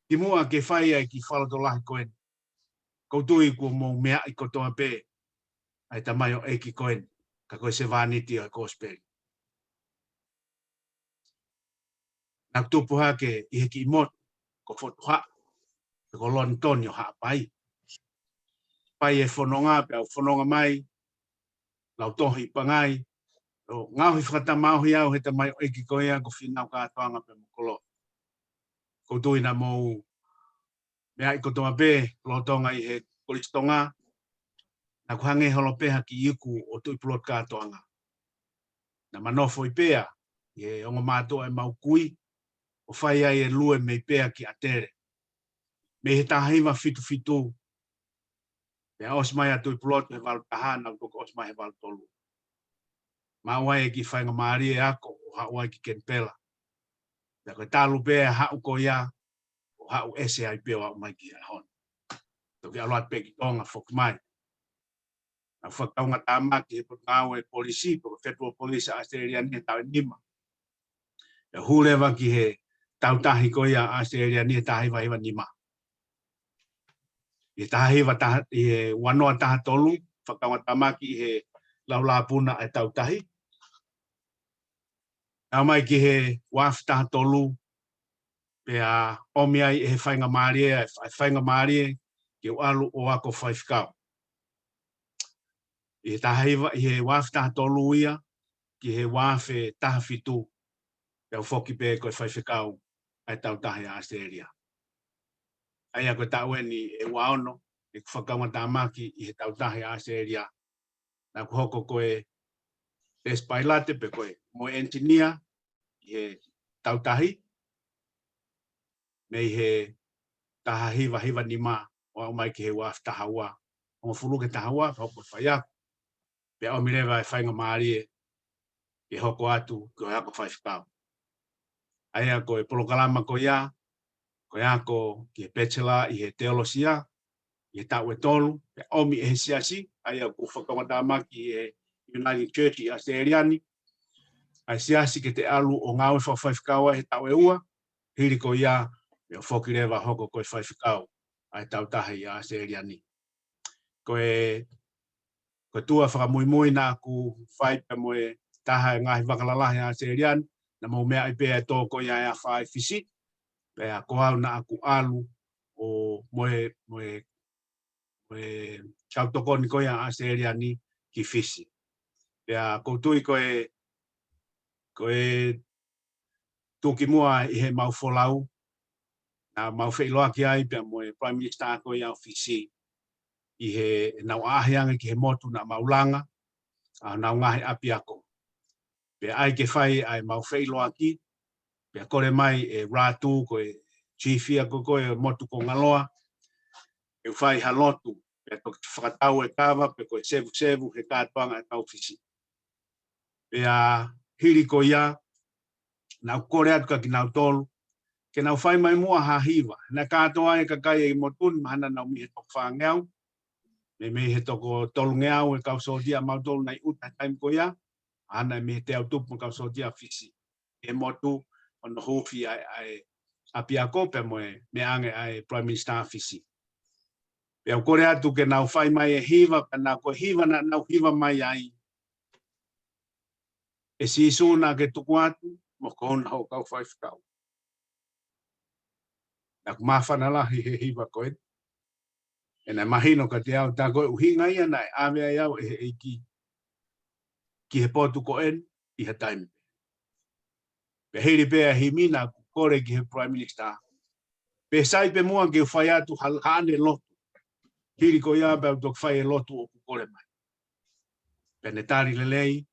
Kimuʻa ke fai ʻa e kiʻi fakalotolahi ko eni, ʻoku ou tui kuo mou meaʻi kotoa pē ʻa e tamaioʻeiki ko eni, ka ko e sevāniti ʻo e kosipeli. Naʻá ku tupu hake ʻi he kiʻi motu ko Fotu Haʻa, pe ko Lonitoni ʻo Haʻapai. Fai e fononga, pea u fononga mai, lautohi Pangai, ʻo ngaohi fakatamaohi au he tamaioʻeiki ko ia ko Fīnau Kātoanga pea mo Koloa. ʻOku ou tui naʻa mou meaʻi kotoa pē, lolotonga ʻi he Kolisi Tonga, naʻá ku hangē holo pē ha kiʻi iku ʻo Tuʻipulotu Kātoanga. Naʻá ma nofo ʻi Pea ʻi he ongo mātuʻa ʻemau kui, ʻo fai ai e lue mei Pea ki ʻAtele mei he taha hiva fitu fitu, pea ʻosi mai ʻa Tuʻipulotu he valu taha, naʻá ku toki ʻosi mai he valu tolu. Maʻu ai e kiʻi faingamālie e ako ʻo haʻu ai ki Kenipela. Pea ko e talu pē e haʻu ko ia, ʻo haʻu ʻese ai pē ʻo aʻu mai ki he ʻaho ni. Toki ʻalu atu pē ki Tonga foki mai. Naʻá ku fakakaungātāmaki he Potungāue Polisi, pe ko e Federal Police ʻa ʻAositelēlia ni he taʻu ʻe nima. Pea u hū leva ki he tautahi ko ia ʻa ʻAositelēlia ni he taha hiva hiva nima. ʻI he taha hiva taha, ʻi he ua noa taha tolu, fakakaungātāmaki ʻi he Laulāpuna ʻa e tautahi. Aʻu mai ki he ua afe taha tolu, pea ʻomi ai ʻe he faingamālie, ʻa e faingamālie ke u ʻalu ʻo ako faifekau. ʻI he taha hiva, ʻi he ua afe taha tolu ia, ki he ua afe taha fitu, pea u foki pē ko e faifekau ʻa e tautahi ʻa ʻAositelēlia. ʻA ia ko e taʻu eni ʻe ua ono ʻeku fakakaungātāmaki ʻi he tautahi ʻa ʻAositelēlia. Naʻá ku hoko ko e test pilot pe ko e moʻui engineer ʻi he tautahi, mei he taha hiva hiva nima ʻo aʻu mai ki he ua afe taha ua, hongofulu ki he taha ua, pea hoko ko e faiako. Pea ʻomi leva e faingamālie ke hoko atu ko e ako faifekau. ʻA ia ko e polokalama ko ia, ko e ako ki he Bachelor ʻi he teolosia, ʻi he taʻu ʻe tolu, pea ʻomi ʻe he siasi, ʻa ia ʻoku fakaongoongoa mai ki he Uniting Church ʻi ʻAositelēlia ni, ʻa e siasi ke te ʻalu ʻo ngāue fakafaifekau ai he taʻu ʻe ua, hili ko ia, pea foki leva hoko ko e faifekau, ʻa e tautahi ʻi ʻAositelēlia ni. Ko e, ko e tour fakamuimui naʻa ku fai pea mo e taha e ngaahi vaka lalahi ʻa ʻAositelēlia ni, naʻa mau meaʻi pē ʻa e tour ko ia ʻa e Fisi, pea ko au naʻa ku ʻalu ʻo mo e, mo e, mo e kau tokoni ko ia ʻa ʻAositelēlia ni ki Fisi. Pea ʻoku ou tui ko e, ko e tuʻukimuʻa ʻi heʻemau folau, naʻa mau feʻiloaki ai pea mo e Prime Minister ko ia ʻo Fisi, ʻi heʻenau ʻaʻahi ange ki he motu naʻa mau langa, ʻa honau ngaahi ʻapiako. Pea ʻai ke fai ʻa ʻemau feʻiloaki, pea kole mai ʻe Ratu ko e chief ia ko ē ʻo e motu ko Ngaloa, ke u fai ha lotu, pea toki fakatau e kava, pe ko e sevusevu he kātoanga ʻa e kau Fisi. Pea hili ko ia, naʻa ku kole atu kia kinautolu, ke nau fai mai muʻa ha hiva. Naʻe kātoa e kakai ʻi he motu ni, mahalo naʻa nau mei he toko fāngeau, mei, mei he toko tolungeau e kau sōtia ʻamautolu naʻe ʻi ʻuta he taimi ko ia, mahalo naʻe mei he teau tupu mo e kau sōtia Fisi. ʻI he motu, hono huufi ʻa e, ʻa e ʻapiako pea mo e meʻa ange ʻa e Prime Minister Fisi. Pea u kole atu ke nau fai mai e hiva, pea naʻe ko e hiva naʻa nau hiva mai ai, ʻE Sīsū naʻa ke tuku atu, mo kouna hoʻo kau faifekau. Naʻa ku māfana lahi he hiva ko ē. ʻE naʻe mahino kiate au tā ko e ʻuhinga ia naʻe ʻave ai au ʻe he ʻEiki ki he potu ko ē ʻi ha taimi. Pea hili pē ʻa e himi naʻa ku kole ki he Prime Minister. Pea sai pē muʻa ke u fai atu ha, haʻane lotu. Hili ko ia pea u toki fai e lotu ʻoku kole mai. Pea ne tali lelei,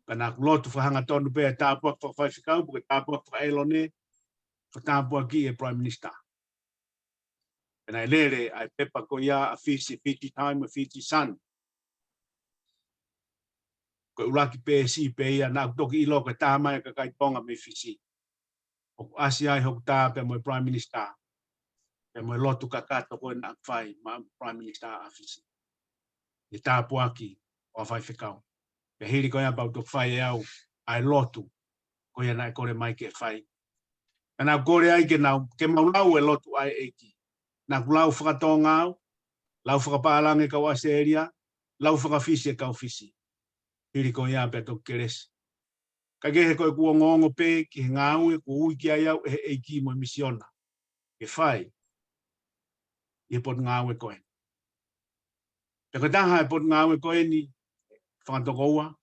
pea naʻa ku lotu fakahangatonu pē ʻa e tāpuaki fakafaifekau, pe ko e tāpuaki fakaʻĒlone, fakatāpuakiʻi e Prime Minister. Pea naʻe lele ʻa e pepa ko ia ʻa Fisi, Fiji Times, ʻa e Fiji Sun. Ko e ʻuluaki peesi pē ia naʻa ku toki ʻilo ko e tā mai e kakai Tonga mei Fisi. ʻOku ʻasi ai hoku tā pea mo e Prime Minister. Pea mo e lotu kakato ko ē naʻa ku fai maʻa e Prime Minister ʻa Fisi. ʻI he tāpuaki ʻo e faifekau. Pea hili ko ia pea u toki fai ʻe au ʻa e lotu ko ia naʻe kole mai ke fai. Pea naʻa ku kole ai ke nau, ke mau lau e lotu ʻa e ʻEiki. Naʻa ku lau faka-Tonga au, lau fakapālangi e kau ʻAositelēlia, lau faka-Fisi e kau Fisi. Hili ko ia pea toki kelesi. Kae kehe ko ʻeku ongoongo pē ki he ngāue kuo ui ki ai au ʻe he ʻEiki mo e misiona ke fai ʻi he potungāue ko ē. Pea ko e taha e potungāue ko eni, fakatokoua,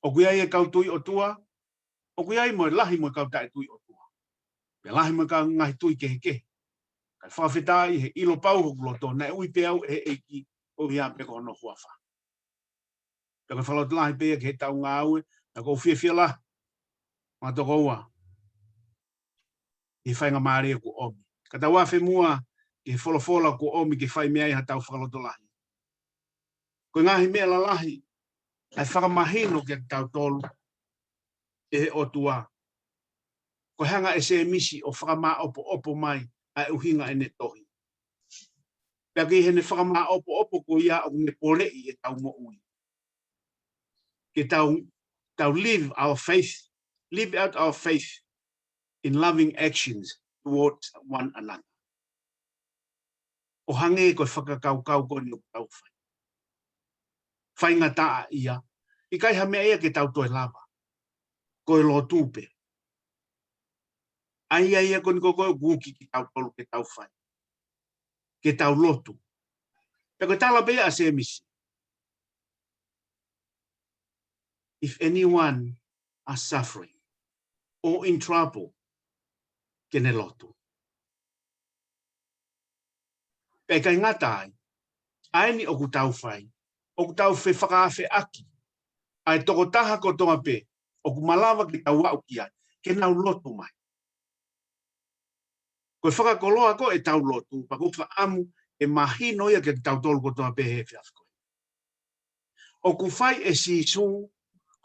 ʻoku ʻi ai e kau tui ʻOtua, ʻoku ʻi ai mo e lahi mo e kau taʻetui ʻOtua. Pea lahi mo e kau ngaahi tui kehekehe. Kae fakafetaʻi he ʻilo pau hoku loto, naʻe ui pē au ʻe he ʻEiki, ʻo ia pē ko hono huafa. Pea ko e fakalotolahi pē ia ki heʻetau ngāue, naʻa ku fiefia lahi. Fakatokoua. ʻI he faingamālie kuo ʻomi. Ka tau afe muʻa ki he folofola kuo ʻomi ke fai mei ai haʻatau fakalotolahi. Ko e ngaahi meʻa lalahi, ʻa e fakamahino kiate kitautolu ʻe he ʻOtua. Ko e hanga ʻe Sēmisi ʻo fakamāʻopoʻopo mai ʻa e ʻuhinga ʻene tohi. Pea ko ʻene fakamāʻopoʻopo ko ia ʻoku ne poleʻi ʻetau moʻui. Ke tau, tau live our faith, live out our faith in loving actions towards one another. ʻO hangē ko e fakakaukau ko eni ʻoku tau fai. Faingataʻaʻia, ʻikai ha meʻa ia ke tau toe lava. Ko e lotu pē. ʻA ia ia ko eni ko ē ʻoku uki kitautolu ke tau fai. Ke tau lotu. Pea ko e tala pē ia ʻa Sēmisi. If anyone are suffering or in trouble, ke ne lotu. Pea ʻikai ngata ai, ʻa eni ʻoku tau fai, ʻoku tau fefakaafeʻaki ʻa e tokotaha kotoa pē ʻoku malava ke tau aʻu ki ai, ke nau lotu mai. Ko e fakakoloa ko ē ʻetau lotu, pea ʻoku ou fakaʻamu ʻe mahino ia kiate kitautolu kotoa pē he efiafi ko ē. ʻOku fai ʻe Sīsū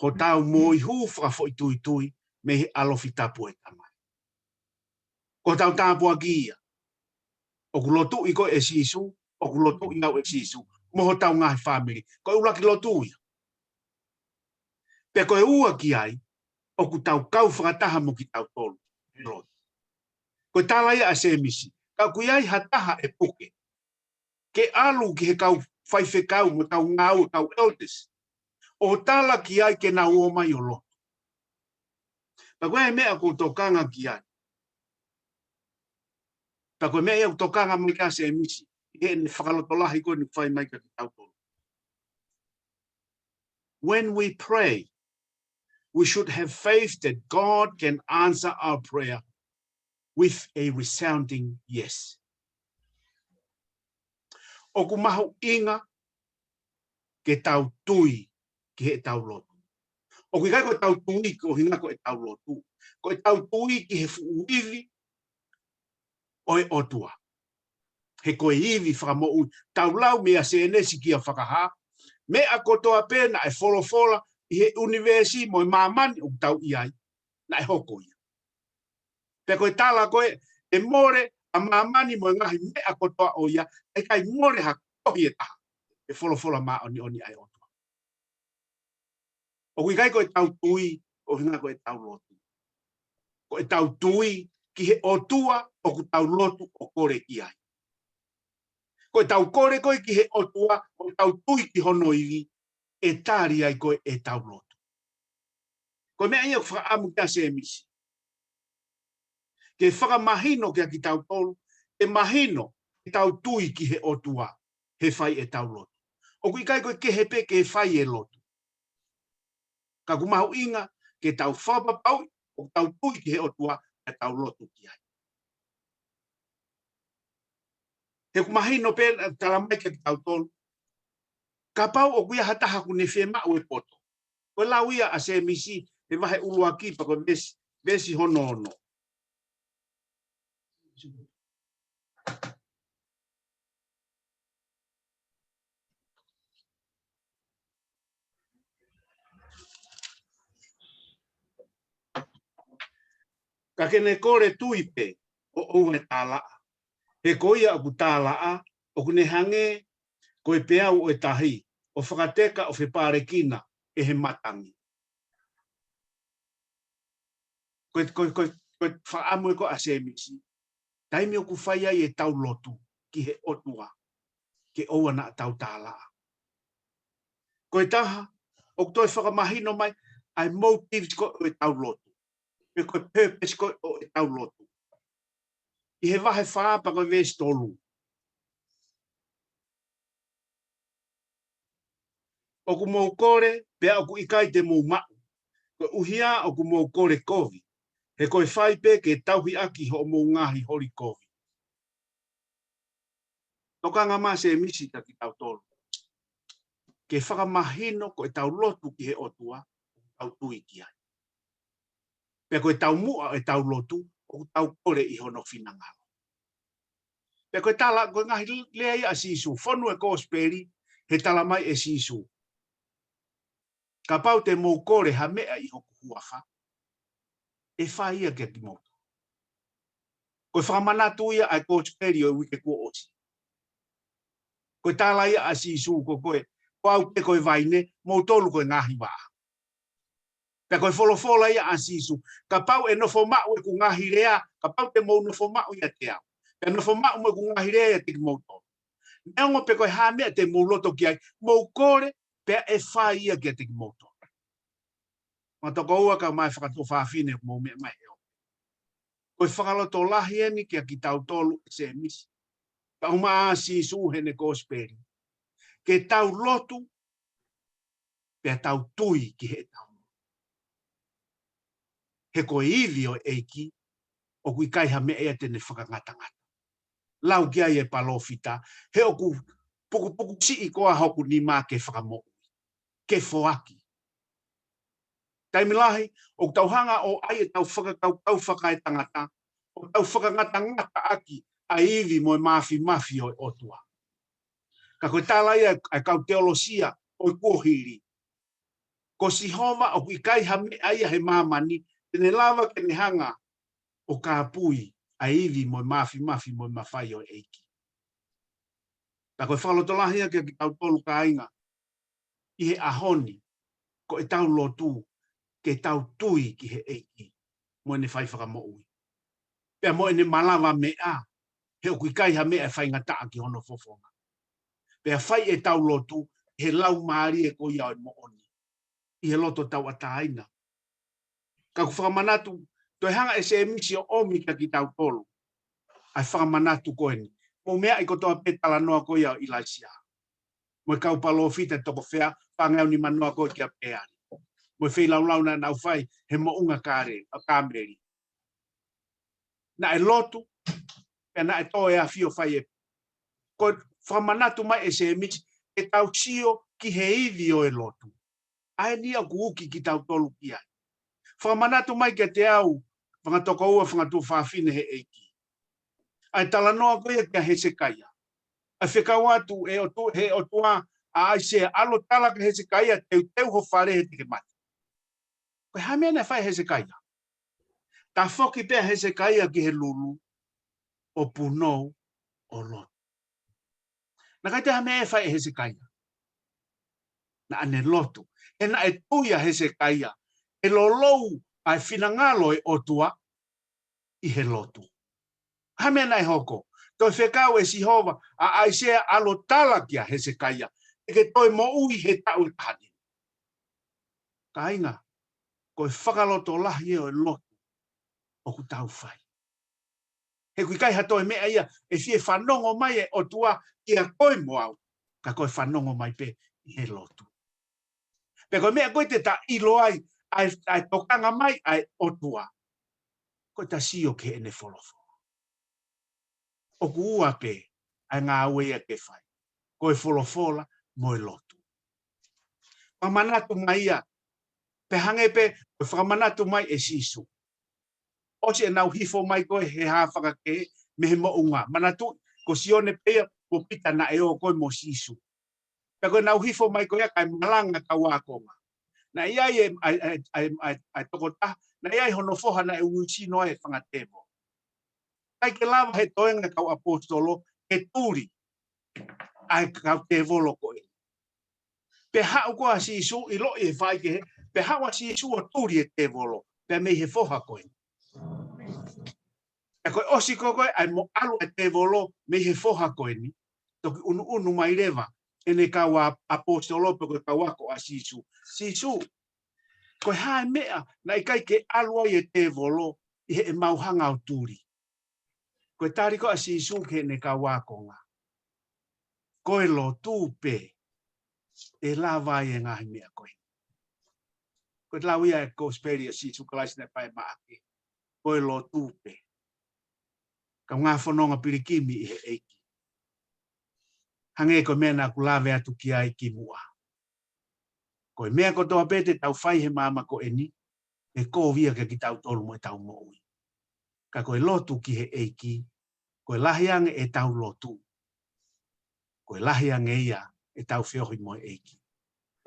hotau moihū fakafoʻituitui mei he ʻalofi tapu ʻo e Tamai. Ko hotau tāpuaki ia. ʻOku lotuʻi koe ʻe Sīsū, ʻoku lotuʻi au ʻe Sīsū, mo hotau ngaahi fāmili. Ko e ʻuluaki lotu ia. Pea ko e ua ki ai, ʻoku tau kau fakataha mo kitautolu he lotu. Ko e tala ia ʻa Sēmisi, ka ʻoku ʻi ai ha taha ʻe puke ke ʻalu ki he kau faifekau mo tau ngāue kau elders, ʻo tala ki ai ke nau ō mai ʻo lotu. Pea ko e meʻa ʻoku tokanga ki ai. Pea ko e meʻa ia ʻoku tokanga mai ki ai ʻa Sēmisi, ʻi heʻene fakalotolahi ko eni ʻoku fai mai kia kitautolu. When we pray, we should have faith that God can answer our prayer with a resounding yes. ʻOku mahuʻinga ke tau tui ki heʻetau lotu. ʻOku ʻikai ko ʻetau tui ko e ʻuhinga ko ʻetau lotu. Ko ʻetau tui ki he fuʻu ivi ʻo e ʻOtua. He ko e ivi fakamoʻui. Tau lau meia Sēnesi kia Fakahā, meʻa kotoa pē naʻe folofola ʻi he ʻunivēsi mo e māmani ʻoku tau ʻi ai, naʻe hoko ia. Pea ko e tala ko ē, ʻe mole ʻa māmani mo e ngaahi meʻa kotoa ʻo ia, ʻe ʻikai mole ha tohi ʻe taha ʻi he folofola māʻoniʻoni ʻa e ʻOtua. ʻOku ʻikai ko ʻetau tui, ko e ʻuhinga ko ʻetau lotu. Ko ʻetau tui ki he ʻOtua ʻoku tau lotu ʻo kole ki ai. Ko ʻetau kole ko ē ki he ʻOtua, ʻo tau tui ki hono ivi, ʻe tali ai ko ē ʻetau lotu. Ko e meʻa ia ʻoku fakaʻamu kia Sēmisi. Ke fakamahino kia kitautolu, ke mahino ʻetau tui ki he ʻOtua, he fai ʻetau lotu. ʻOku ʻikai ko e kehe pē ke fai e lotu. Ka ʻoku mahuʻinga ke tau fakapapauʻi ʻoku tau tui ki he ʻOtua, ʻe tau lotu ki ai. He ʻoku mahino pē, tala mai kia kitautolu, kapau ʻoku ʻi ai ha taha ʻoku ne fiemaʻu e poto. Ko e lau ia ʻa Sēmisi, he vahe ʻuluaki pea ko e veesi, veesi hono ono. Ka ke ne kole tui pē, ʻo ʻoua ʻe tālaʻa. He ko ia ʻoku tālaʻa, ʻoku ne hangē ko e peau ʻo e tahi, ʻo fakateka ʻo fepālekina ʻe he matangi. Ko e, ko e, ko e, ko e fakaʻamu ē ko ē ʻa Sēmisi. Taimi ʻoku fai ai ʻetau lotu ki he ʻOtua, ke ʻoua naʻa tau tālaʻa. Ko e taha, ʻoku toe fakamahino mai ʻa e motives ko ē ʻo ʻetau lotu. Pe ko e purpose ko ē ʻo ʻetau lotu. ʻI he vahe fā pea ko e veesi tolu. ʻOku mou kole, pea ʻoku ʻikai te mou maʻu. Koeʻuhi ā ʻoku mou kole kovi. He ko e fai pē ke tauhi ʻaki hoʻomou ngaahi holi kovi. Tokanga mai ʻa Sēmisi kia kitautolu. Ke fakamahino ko ʻetau lotu ki he ʻOtua, ʻoku tau tui ki ai. Pea ko e taumuʻa ʻetau lotu, ʻoku tau kole ʻi hono finangalo. Pea ko e tala, ko e ngaahi lea ia ʻa Sīsū, fonu e kosipeli, he tala mai ʻe Sīsū. Kapau te mou kole ha meʻa ʻi hoku huafa, ʻe fai ia kia kimoutolu. Ko e fakamanatu ia ʻa e kosipeli ʻo e uike kuo ʻosi. Ko e tala ia ʻa Sīsū ko koe, ko au pē ko e vaine, moutolu ko e ngaahi vaʻa. Pea ko e folofola ia ʻa Sīsū, kapau ʻe nofo maʻu ʻeku ngaahi lea, kapau te mou nofo maʻu ʻiate au. Pea nofo maʻu mo ʻeku ngaahi lea ʻiate kimoutolu. Neongo pe ko e hā meʻa te mou loto ki ai, mou kole, pea ʻe fai ia kiate kimoutolu. Mātuʻa kau ua kau mai fakatuofāfine ʻoku mou meʻa mai he ʻope. Ko e fakalotolahi eni kia kitautolu ʻe Sēmisi. Ka uma ʻa Sīsū heʻene kosipeli. Ke tau lotu, pea tau tui ki heʻetau. He ko e ivi ʻo e ʻEiki, ʻoku ʻikai ha meʻa ia te ne fakangatangata. Lau ki ai e palōfita, he ʻoku pukupuku siʻi koā hoku nima ke fakamoʻui, ke foaki. Taimi lahi, ʻoku tau hanga ʻo ʻai ʻetau fakakaukau fakaetangata, ʻo tau fakangatangata ʻaki ʻa e ivi mo e māfimafi ʻo e ʻOtua. Ka ko e tala ia ʻa e kau teolosia ʻo e kuohili. Ko Sihova ʻoku ʻikai ha meʻa ia he māmani, te ne lava ke ne hanga ʻo kāpui ʻa e ivi mo e mafimafi mo e mafai ʻo e ʻEiki. Pea ko e fakalotolahi ia kiate kitautolu kāinga ʻi he ʻaho ni, ko ʻetau lotu ke tau tui ki he ʻEiki mo ʻene fai fakamoʻui. Pea mo ʻene malava meʻa, he ʻoku ʻikai ha meʻa ʻe faingataʻa ki hono fofonga. Pea fai ʻetau lotu he laumālie ko ia ʻo e moʻoni ʻi he loto tauʻatāina. Ka ʻoku fakamanatu, toe hanga ʻe Sēmisi ʻo ʻomi kiate kitautolu ʻa e fakamanatu ko eni. Mou meaʻi kotoa pē talanoa ko ia ʻo ʻIlaisiā mo e kau palōfita toko fā, fāngeau nimanoa ko ē kia Pēali, mo e feilaulau naʻa nau fai he moʻunga Kāle-, ʻa Kāmeli. Naʻe lotu, pea naʻe tō e afi ʻo fai e. Ko e fakamanatu mai ʻe Sēmisi, ke tau sio ki he ivi ʻo e lotu. ʻA eni ʻoku uki kitautolu ki ai. Fakamanatu mai kiate au, fanga tokoua, fanga tuofāfine he ʻEiki, ʻa e talanoa ko ia kia Hesekaia. ʻA e fekau atu ʻe ʻOtu-, he ʻOtua ʻa ʻAisea, ʻalu ʻo tala kia Hesekaia, teuteu ho fale he te ke mate. Ko e hā e meʻa naʻe fai ʻe Hesekaia? Tafoki pē ʻa Hesekaia ki he lulu ʻo punou ʻo lotu. Naʻe ʻikai toe ha meʻa ʻe fai ʻe Hesekaia. Naʻa ne lotu. He naʻe tui ʻa Hesekaia ʻe lolou ʻa e finangalo ʻo e ʻOtua ʻi he lotu. Hā e meʻa naʻe hoko? Toe fekau ʻe Sihova ʻa ʻAisea, ʻalu ʻo tala kia Hesekaia, te ke toe moʻui he taʻu ʻe taha nima. Kāinga, ko e fakalotolahi ʻo e lotu ʻoku tau fai. He ʻoku ʻikai ha toe meʻa ia ʻe fie fanongo mai e ʻOtua kiate koe mo au, ka ko e fanongo mai pē ʻi he lotu. Pea ko e meʻa ko ē te ta ʻilo ai ʻa e, ʻa e tokanga mai ʻa e ʻOtua, ko ʻeta sio ki heʻene folofola. ʻOku ua pē ʻa e ngāue ia ke fai, ko e folofola mo e lotu. Fakamanatu mai ia, pea hangē pē ko e fakamanatu mai ʻe Sīsū. ʻOsi ʻenau hifo mai ko ē he hā fakakehe mei he moʻunga. Manatuʻi, ko Sione pē ia mo Pita naʻe ō ko ē mo Sīsū. Pea ko ʻenau hifo mai ko ia kae malanga e kau ākonga. Naʻe ʻi ai e, ʻa e, ʻa e, ʻa e, ʻa e, ʻa e tokotaha, naʻe ʻi ai hono foha naʻe ui sino ai e fanga tēvolo. ʻIkai ke lava he toenga e kau ʻaposetolo ke tuli ʻa e kau tēvolo ko ē. Pea haʻu ko ē ʻa Sīsū, ʻiloʻi ʻe he faikehe, pea haʻu ʻa Sīsū ʻo tuli e tēvolo, pea mei he foha ko ē. Pea ko e ʻosi ko ē ko ē ʻa e mo ʻalu e tēvolo mei he foha ko eni, toki ʻunuʻunu mai leva ʻene kau ʻa-, ʻaposetolo pe ko e kau ako ʻa Sīsū. Sīsū, ko e hā e meʻa naʻe ʻikai ke ʻalu ai e tēvolo ʻi heʻemau hanga ʻo tuli? Ko e tali ko ē ʻa Sīsū ki heʻene kau ākonga, ko e lotu pē ʻe lava ai e ngaahi meʻa ko ē. Ko e lau ia e kosipeli ʻa Sīsū Kalaisi naʻe fai ʻe Maʻake, ko e lotu pē. Kaungā fononga pilikimi ʻi he ʻEiki. Hangē ko e meʻa naʻa ku lave atu ki ai kimuʻa. Ko e meʻa kotoa pē te tau fai he māmani ko eni, ʻe kovi ia kiate kitautolu mo ʻetau moʻui. Ka ko e lotu ki he ʻEiki, ko e lahi ange ʻetau lotu, ko e lahi ange ia ʻetau feohi mo e ʻEiki.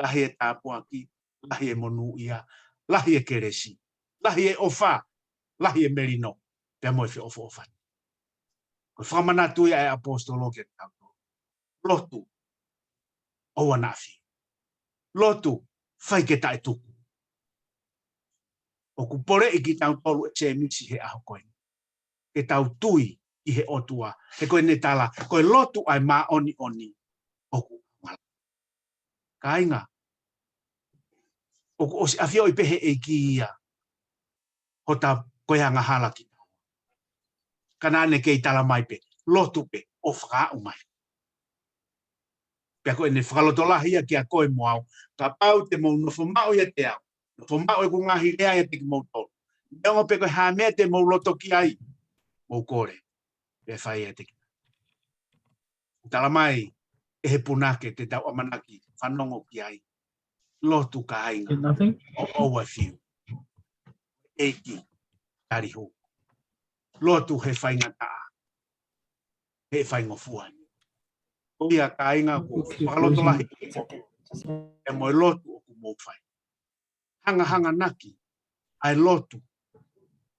Lahi e tāpuaki, lahi e monūʻia, lahi e kelesi, lahi e ʻofa, lahi e melino, pea mo e feʻofoʻofani. Ko e fakamanatu ia ʻa e ʻaposetolo kiate kitautolu. Lotu, ʻoua naʻa fili. Lotu, fai ke taʻetuku. ʻOku poleʻi kitautolu ʻe Sēmisi he ʻaho ko eni ke tau tui ʻi he ʻOtua. He ko ʻene tala, ko e lotu ʻa e māʻoniʻoni ʻoku ʻaonga. Kāinga, ʻoku ʻosi ʻafioʻi pē he ʻEiki ia hota ko e angahala kitaua. Ka naʻa ne kei tala mai pē, lotu pē ʻo fakaaʻu mai. Pea ko ʻene fakalotolahi ia kiate koe mo au, kapau te mou nofo maʻu ʻiate au, nofo maʻu ʻeku ngaahi lea ʻiate kimoutolu, neongo pe ko e hā e meʻa te mou loto ki ai, mou kole, pea fai ʻiate kimoutolu. Tala mai ʻe he punake te tau ʻamanaki fanongo ki ai. Lotu, kāinga. Nothing. ʻOua ʻe fiu. ʻEiki, tali hū. Lotu he faingataʻa, he faingofua. Ko ia, kāinga, ko e fakalotolahi ʻa e moʻui lotu ʻoku mou fai. Hangahanganaki ʻa e lotu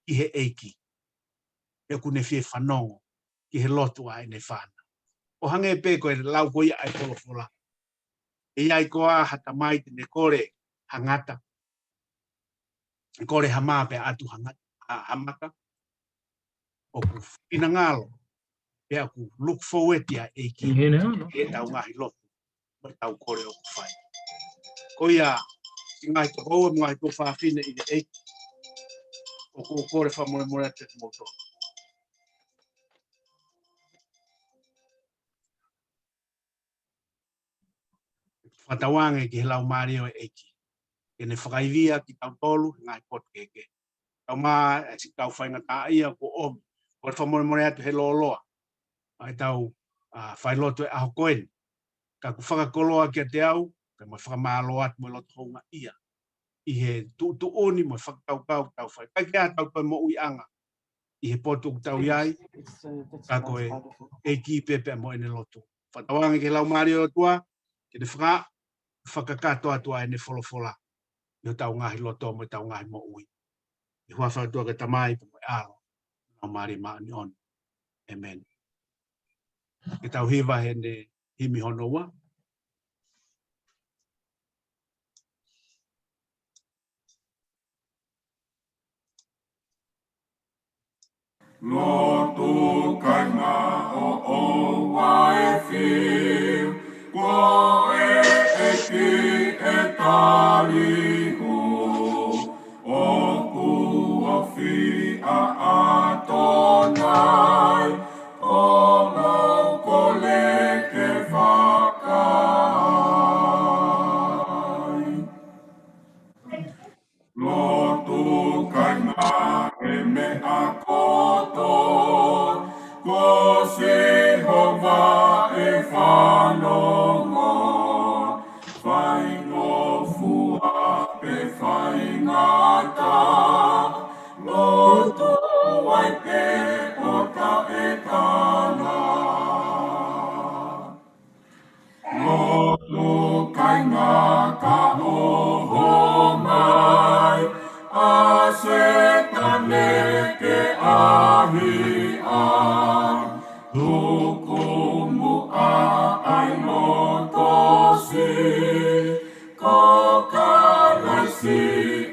ki he ʻEiki. ʻoku ne fie fanongo ki he lotu ʻa ʻene fānau. ʻO hangē pē ko e lau ko ia ʻa e folofola. ʻE ʻi ai koā ha tamai te ne kole ha ngata, kole ha mā pea ʻatu ha ngata, ha, ha maka? ʻOku finangalo, pea ʻoku look forward ia ʻEiki, ʻi hene ano, ʻetau ngaahi lotu, mo ʻetau kole ʻoku fai. Ko ia, siʻi ngaahi tokoua mo e ngaahi tuofāfine ʻi he ʻEiki, ʻoku ou kole fakamolemole atu kiate kimoutolu. Fakatauange ki he Laumālie ʻo e ʻEiki ke ne fakaivia kitautolu he ngaahi potu kehekehe. Tau mā, ʻa e siʻi kau faingataʻaʻia kuo ʻomi. Kole fakamolemole atu he lōloa ʻa ʻetau, ʻa, failotu he ʻaho ko eni. Ka ʻoku fakakoloa kiate au, pea mo e fakamālō atu mo e loto houngaʻia ʻi he tuʻutuʻuni mo e fakakaukau ʻoku tau fai. ʻIkai ke ʻi ai haʻatau toe moʻuiʻanga ʻi he potu ʻoku tau ʻi ai, ka ko e ʻEiki pē pea mo ʻene lotu. Fakatauange ki he Laumālie ʻo e ʻOtua ke ne faka-, fakakakato atu ʻa ʻene folofola ʻi hotau ngaahi loto mo ʻetau ngaahi moʻui. ʻI he huafa ʻo e ʻOtua ko e Tamai, pea mo e ʻAlo, Laumālie Māʻoniʻoni. ʻĒmeni. Ke tau hiva heʻene himi hono ua. Lotu kāinga ʻoʻou ʻa e fiu, ko e ʻEiki ʻe tali ʻū, ʻoku ofi ʻa ʻAtonai, ʻo mou kole ke fakaai. Lotu kāinga ʻi he meʻa kotoa, ko Sihova ʻe fanongo, faingofua pe faingataʻa, lotu ai pē ʻo taʻetala. Lotu kāinga ka ʻoho mai ʻa Sētane ke ʻahiʻahi, tuku muʻa ʻa e loto siʻi, ko Kalaisi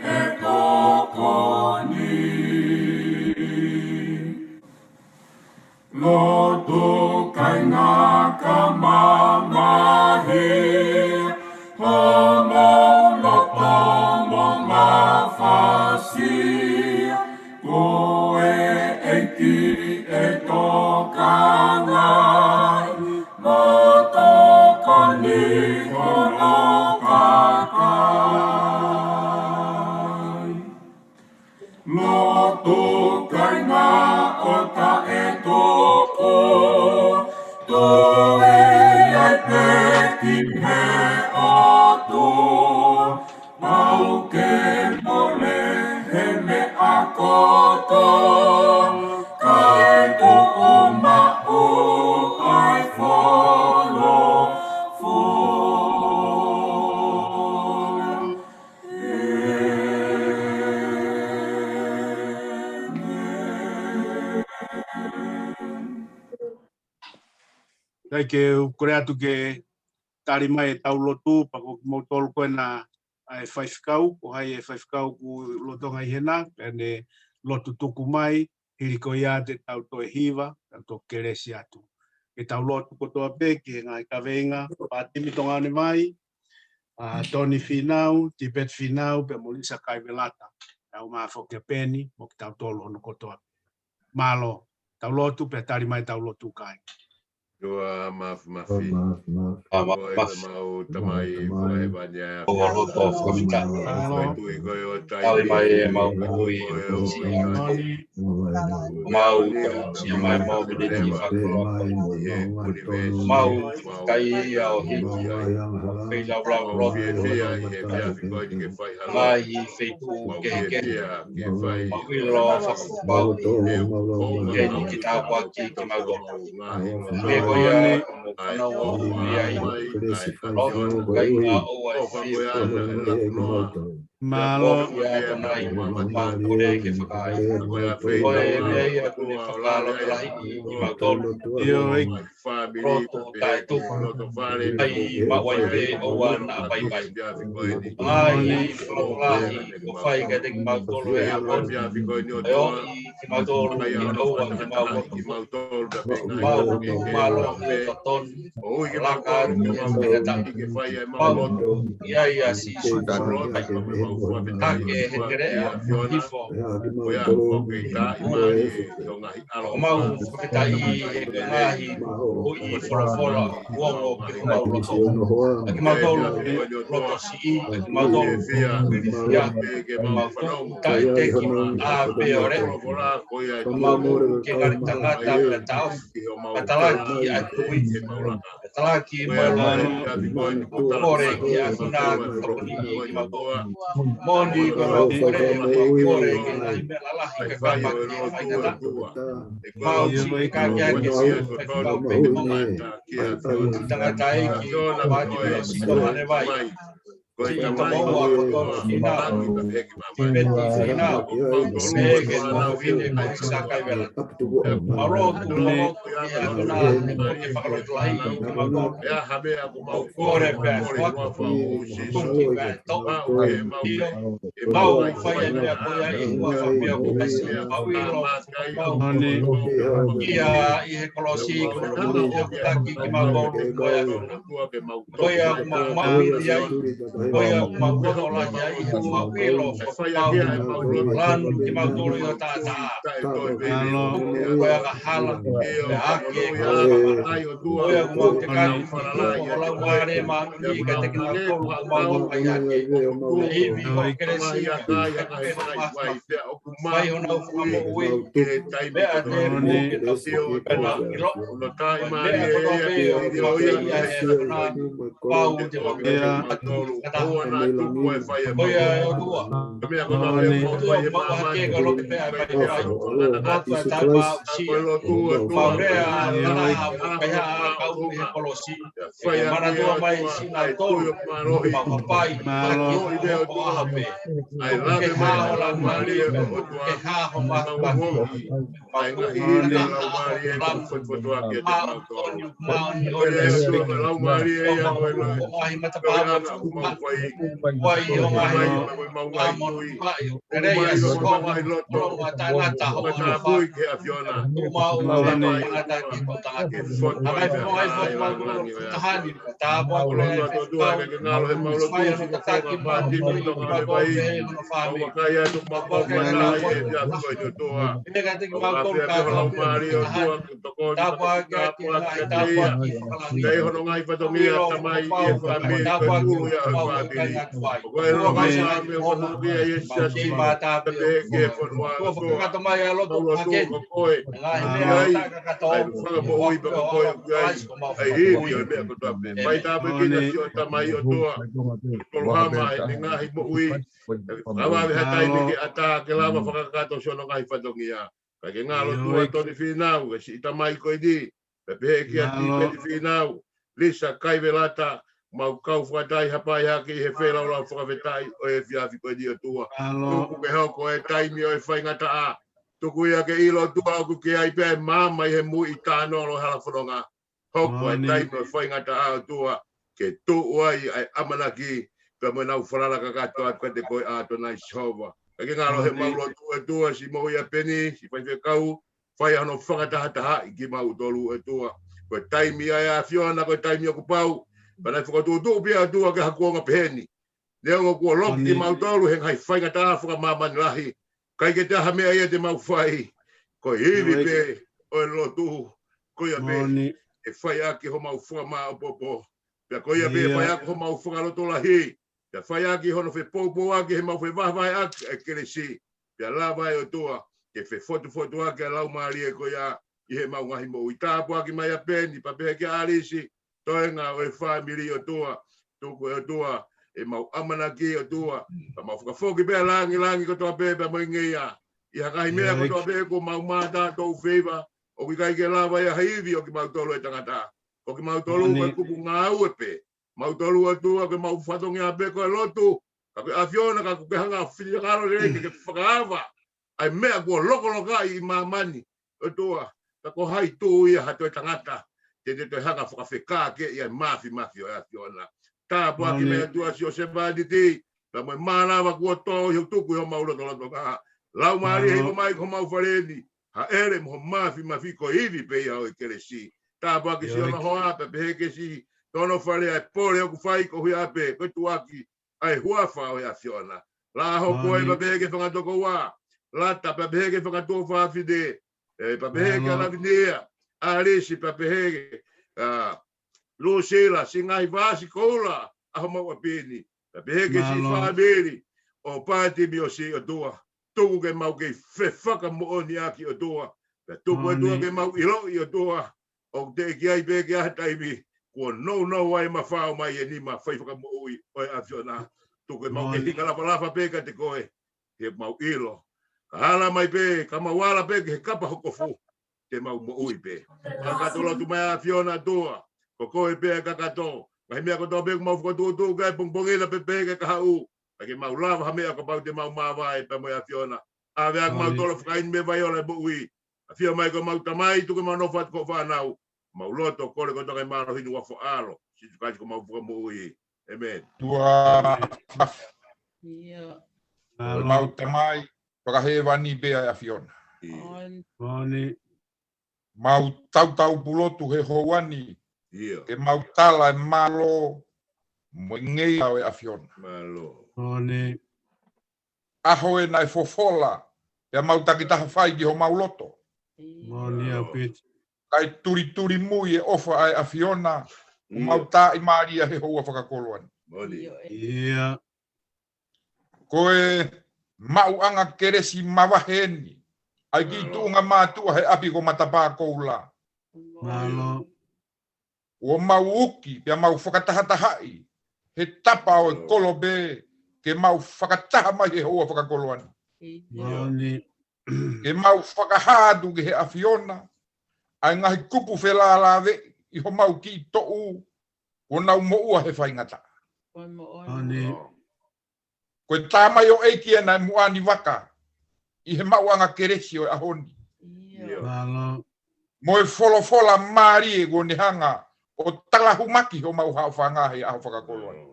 ʻe tokoni. Lotu kāinga ka mamahi homou loto mo mafasia, ko e ʻEiki ʻe tokangaʻi mo tokoni hono kakai. Lotu kāinga ʻo taʻetuku, tui ai pē ki he ʻOtua, pau ke mole he meʻa kotoa, kae tuʻu maʻu ʻa e folofola. ʻIkai ke u kole atu ke tali mai ʻetau lotu, pea ko kimoutolu ko ena ʻa e faifekau, ko hai e faifekau ʻoku lolotonga ʻi hena, pea ne lotu tuku mai, hili ko ia te tau toe hiva, tau toe kelesi atu. Ke tau lotu kotoa pē ki he ngaahi kaveinga, Pātimi Tongaone Vai, ʻa Tony Fīnau, Tibet Fīnau, pea mo Lisa Kaivelata, tau mā foki ʻa Peni, mo kitautolu hono kotoa. Mālō, tau lotu pea tali mai ʻetau lotu kāinga. Loa mafimafi. Ko e mau Tamai fakahēvani ʻa e ʻOtua, ʻoku mau tui ko e ʻo taimi, tali mai ʻemau moʻui, ʻoku mau mau ʻosi mai mau miniti fakakoloa. Mau kai ia ʻo hiki, feilaulau lotu, mai feituʻu kehekehe. Mau ʻilo fakapapau ke niki tāpuaki ke mau lotu. Pea ko ia, mo fanau ʻoku ʻi ai, lotu kāinga ʻoua ʻe fiefia. Mālō. Pea ko ia ʻAtonai, ʻoku mau kole ke fakaai. Ko e meʻa ia ʻoku ne fakalotolahiʻi kimautolu. ʻIo, ʻEiki. Lotu taʻetuku. ʻAi maʻu ai pē ʻoua naʻa vaivai. Ngaahi fakalotolahi kuo fai kiate kimautolu he ʻaho ni. ʻOi kimautolu, ʻoua kimautolu. Mau, mau, mālō, ʻoku totonu. Laka atu ki he faingataʻa. Mau, ʻia, ʻia Sīsū. Hake he teleʻa, hifo. Mau fakafetaʻi he ngaahi, ʻo e folofola, kuo ongo ki homau loto. Kimautolu, loto siʻi, kimautolu, fia, fia, mau taʻeteki, ʻa pē ʻo leʻo. Mau ke ngali tangata, pea taʻofi. Pea talaki ʻa e tui. Pea talaki mo e lotu. Kole ki he ʻAfiona ke tokoniʻi kimautolu. Moʻoni ko e mau kole, mau kole ki he ngaahi meʻa lalahi ka kama ki he faingataʻa. Mau siʻi ka ke ake siʻi ka ke mau peke mau mata. Tangataʻeiki, mau ati pea siʻi ka mane vai. Ko e tamaua ko Tolofinau, Peti Finau, Peke Tolofine, ko Saka Kaivela. Mau lotu, mau lotu, ʻia ʻAfiona, ke fakalotolahiʻi kimautolu. Mau kole pea foaki, tuki pea toʻo, ʻio, mau fai e meʻa ko ia ʻi he huafa pea ko Kalaisi, mau ʻilo, mau ʻia ʻi he kolosi, ko e kolosi ʻoku taki kimautolu, ko ia ʻAfiona. Ko ia ʻoku mau maʻu ai, ko ia ʻoku mau loto lahi ai, ʻoku mau ʻilo, ʻoku mau lanu kimautolu ʻi ho taʻataʻa. Ko ia ka hala, pea ake, ko ia ʻoku mau te kani, ko e Laumālie Māʻoniʻoni kiate kimautolu, ʻoku mau ʻai ake. Ivi ʻo Kelesi, ʻoku mau fai honau fakamoʻui, meʻa te mou ke tau sio pea nau ʻilo. Meʻa kotoa pē ʻoku mau fai ʻi he ʻAfiona, pau te mau ke tau atu kata. Ko ia ʻe ʻOtua. Ko ia ʻoku mau hake ko loke pea mai fai. Atu ʻa taima si. Mau lea, ʻa e lea, ʻa e kaihaʻa, kau ʻi he kolosi. Ke manatua mai siʻi nautolu, mau hapai, taki hoko ʻaho pē. Ke hā ho Laumālie, ke hā ho māfimafi. Mau kole ʻi he Laumālie, mau fotufotuaki ʻa e Laumālie. Mau kole ʻi he Laumālie, ʻa e ngaahi matapā, mau fai. Fai ho ngaahi, mau ngaahi tui. Ke lea ʻa Sihova, ʻa e loto, ʻa e tangata, ʻa e ʻAfiona. Mau, mau, mau, tangata ki ho tangata. Ke fotu ai pea ʻa e langilangi ʻo e ʻAfiona. Tāpuaki ʻa e ʻOtua ke ngalo he mau lotu, fai ʻa e tataki, mau, mau, mau, mau vakai atu, mau, mau, mau, ʻa e ʻAfiona ʻOtua. Pea kiate kimautolu ka ko e Laumālie ʻOtua, ke tokoni, tāpuaki ʻa e ngaahi tāpuaki fakalangi. Kei hono ngaahi fatongia, Tamai, ʻi he fāmili, tāpuaki ʻa e fāmili. Ko e Laumālie ʻo e Iesu Sāmioka, ke pehē ki he fonua ʻOtua. Mau lotu ko koe. Ngaahi meʻa ʻoku taka kakato. ʻA e fakamoʻui pea ko koe ʻoku ʻi ai ʻa e ivi ʻo e meʻa kotoa pē. Fai tāpuekina siʻo Tamai ʻOtua. Tolohama ʻene ngaahi moʻui. Lava ʻave ha taimi ke ʻatā ke lava fakakakato siʻono ngaahi fatongia. Kae ke ngalo ʻOtua Toni Finau, ʻa e siʻi tamai ko eni. Pea pehē kia Peti Finau, Lisa Kaivelata, mau kau fakataha hapai hake ʻi he feilaulau fakafetaʻi ʻo e efiafi ko eni ʻOtua. Tuku ke hoko e taimi ʻo e faingataʻa. Tuku ia ke ʻilo ʻOtua ʻoku ke ʻi ai pē ʻa e maama ʻi he muiʻi tānolo hala fononga. Hoko e taimi ʻo e faingataʻa ʻOtua, ke tuʻu ai ʻa e ʻamanaki, pea mo ʻenau falala kakato atu kiate koe ʻAtonai Sihova. Kae ke ngalo he mau lotu ʻOtua, siʻi moʻui ʻa Peni, siʻi faifekau, fai hono fakatahatahaʻi kimautolu ʻOtua. Ko e taimi ʻa e ʻAfiona, ko e taimi ʻoku pau, pea naʻe fakatuʻutuʻu pē ʻOtua ke hakuonga peheni. Neongo kuo loki kimautolu he ngaahi faingataʻa fakamāmani lahi. ʻIkai ke ʻi ai ha meʻa ia te mau fai. Ko e ivi pē ʻo e lotu. Ko ia pē ʻe fai ʻaki homau fakamāʻopoʻopo. Pea ko ia pē ʻe fai ʻaki homau fakalotolahi. Pea fai ʻaki hono fepoupouaki, he mau fevahevaheʻaki ʻa e kelesi. Pea lava ʻe ʻOtua ke fefotufotuaki ʻa e Laumālie ko ia ʻi he mau ngaahi moʻui. Tāpuaki mai ʻa Peni, pea pehē kia ʻAlisi, toenga ʻo e fāmili ʻOtua, tuku ʻe ʻOtua ʻemau ʻamanaki ʻOtua, pea mau fakafoki pē ʻa e langilangi kotoa pē pea mo e ngeia. ʻI ha ngaahi meʻa kotoa pē kuo mau mātā, tou feiva, ʻoku ʻikai ke lava ia ha ivi ʻo kimautolu ʻa e tangata. Ko kimautolu ko e kupu ngāue pē. Mautolu ʻOtua ko ʻemau fatongia pē ko e lotu. Ka ko e ʻAfiona ka ʻoku ke hanga ʻo finangalo lelei ke ke fakaava ʻa e meʻa kuo lokolokaʻi ʻi māmani, ʻOtua, ka ko hai tū ia ha toe tangata te te toe hanga ʻo fakafekākeʻi ʻa e māfimafi ʻo e ʻAfiona. Tāpuakiʻi mai ʻOtua siʻo sevāniti, pea mo e mānava kuo tō ʻi hoʻo tuku ʻi homau lotolotonga. Laumālie, hiko mai ki homau fale ni, hāʻele mo ho māfimafi ko e ivi pē ia ʻo e kelesi. Tāpuakiʻi siʻono hoa pea pehē ki siʻono fale ʻa e pole ʻoku fai koeʻuhi pē ko e tuʻuaki ʻa e huafa ʻo e ʻAfiona. Lā Hopoe pea pehē ki he fanga tokoua. Lata pea pehē ki he fanga tuofāfine. ʻE pea pehē kia Lavinia, ʻAlisi pea pehē kia Lusila, siʻi ngaahi vāsi koula ʻa homau ʻapi ni. Pea pehē ki siʻi fāmili ʻo Pātimi ʻo siʻi ʻOtua. Tuku ke mau kei fefakamoʻoniʻaki ʻOtua. Pea tuku ʻOtua ke mau ʻiloʻi ʻOtua ʻoku teʻeki ai pē ke ʻi ai ha taimi kuo nounou ai mafao mai e nima fai fakamoʻui ʻo e ʻAfiona. Tuku ke mau kei hinga lafalafa pē kiate koe, ke mau ʻilo. Ka ala mai pē, ka mau ala pē ki he kapa hokofu, te mau moʻui pē. Fakatolotu mai ʻAfiona ʻOtua, ko koe pē ʻa e kakato. Ngaahi meʻa kotoa pē ʻoku mau fakatuʻutuʻu ki ai pongipongi ni pea pehē ki he kahaʻu, ka ke mau lava ha meʻa kapau te mau māvae pea mo e ʻAfiona. ʻAve ʻa e mau tolo fakaini mei he vai ʻo e moʻui. ʻAfio mai ko homau Tamai, tuku ke mau nofo atu ko e fānau. Mau loto kole kotoa ke mālohi ʻi he huafa ʻo ho ʻAlo, Sīsū Kalaisi ko homau Fakamoʻui. ʻĒmeni. Tuʻa. Ko homau Tamai fakahēvani pē ʻa e ʻAfiona. Mau tautau pulotu he houa ni ke mau tala e mālō mo e ngeia ʻo e ʻAfiona. ʻAho ē naʻe fofola, pea mau takitaha fai ki homau loto. Kae tulituli mui e ʻofa ʻa e ʻAfiona, ʻoku mau taaʻi mālie he houa fakakoloa ni. Ko e maʻuʻanga kelesi mavahe eni ʻa e kiʻi tuʻunga mātuʻa he ʻapi ko Matapā Koula. ʻOku mau uki pea mau fakatahatahaʻi he tapa ʻo e kolope ke mau fakataha mai he houa fakakoloa ni. Ke mau fakahā atu ki he ʻAfiona ʻa e ngaahi kupu felālāveʻi ʻi homau kiʻi toʻu kuo nau moʻua he faingataʻa. Ko e tamaioʻeiki ē naʻe muʻa ni vaka ʻi he maʻuʻanga kelesi ʻo e ʻaho ni. Mo e folofola mālie kuo ne hanga ʻo talahumaki homau haʻofanga he ʻaho fakakoloa ni.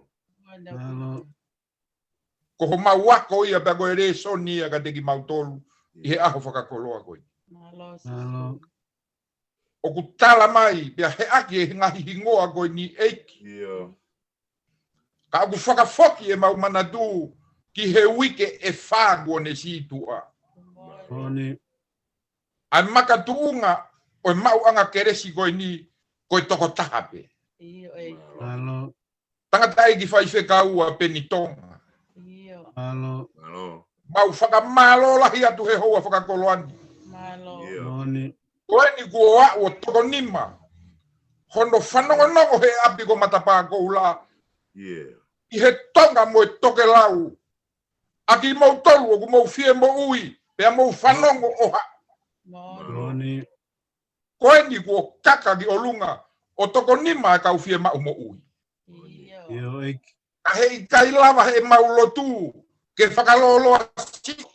Ko homau ako ia pea ko e lēsoni ia kiate kimautolu ʻi he ʻaho fakakoloa ko eni. ʻOku tala mai pea heʻaki e ngaahi hingoa ko eni ʻEiki. Ka ʻoku fakafoki ʻemau manatu ki he uike ʻe fā kuo ne sītuʻa. ʻA e makatuʻunga ʻo e maʻuʻanga kelesi ko eni ko e tokotaha pē. Tangataʻeiki faifekau ʻa Peni Tonga. Mau fakamālō lahi atu he houa fakakoloa ni. Ko eni kuo aʻu ʻo toko nima hono fanongonongo he ʻapi ko Matapā Koula ʻi he Tonga mo e tokelau. ʻA kimoutolu ʻoku mou fie moʻui pea mou fanongo ʻo haʻu. Ko eni kuo kaka ki ʻolunga ʻo toko nima e kau fiemaʻu moʻui. Ka heʻikai lava heʻemau lotu ke fakalōloa siʻi.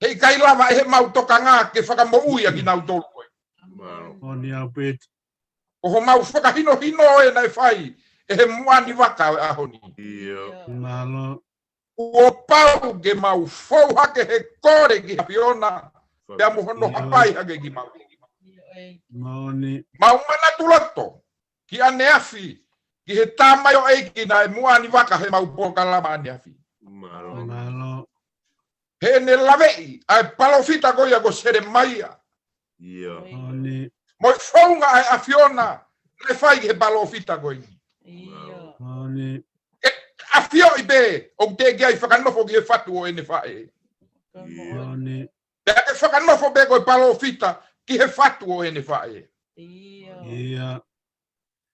Heʻikai lava ʻe heʻemau tokanga ke fakamoʻui ʻa kinautolu ko ē. Ko homau fakahinohino ē naʻe fai ʻe he muʻa ni vaka ʻo e ʻaho ni. Kuo pau ke mau fou hake he kole ki he ʻAfiona pea mo hono hapai hake kimautolu. Mau manatu loto ki ʻaneafi ki he tamaioʻeiki naʻe muʻa ni vaka heʻemau polokalama ʻaneafi. Heʻene laveʻi ʻa e palōfita ko ia ko Selemaia. Mo e founga ʻa e ʻAfiona naʻe fai ki he palōfita ko eni. ʻE ʻafioʻi pē ʻoku teʻeki ai fakanofo ki he fatu ʻo ʻene faʻē. Pea ke fakanofo pē ko e palōfita ki he fatu ʻo ʻene faʻē.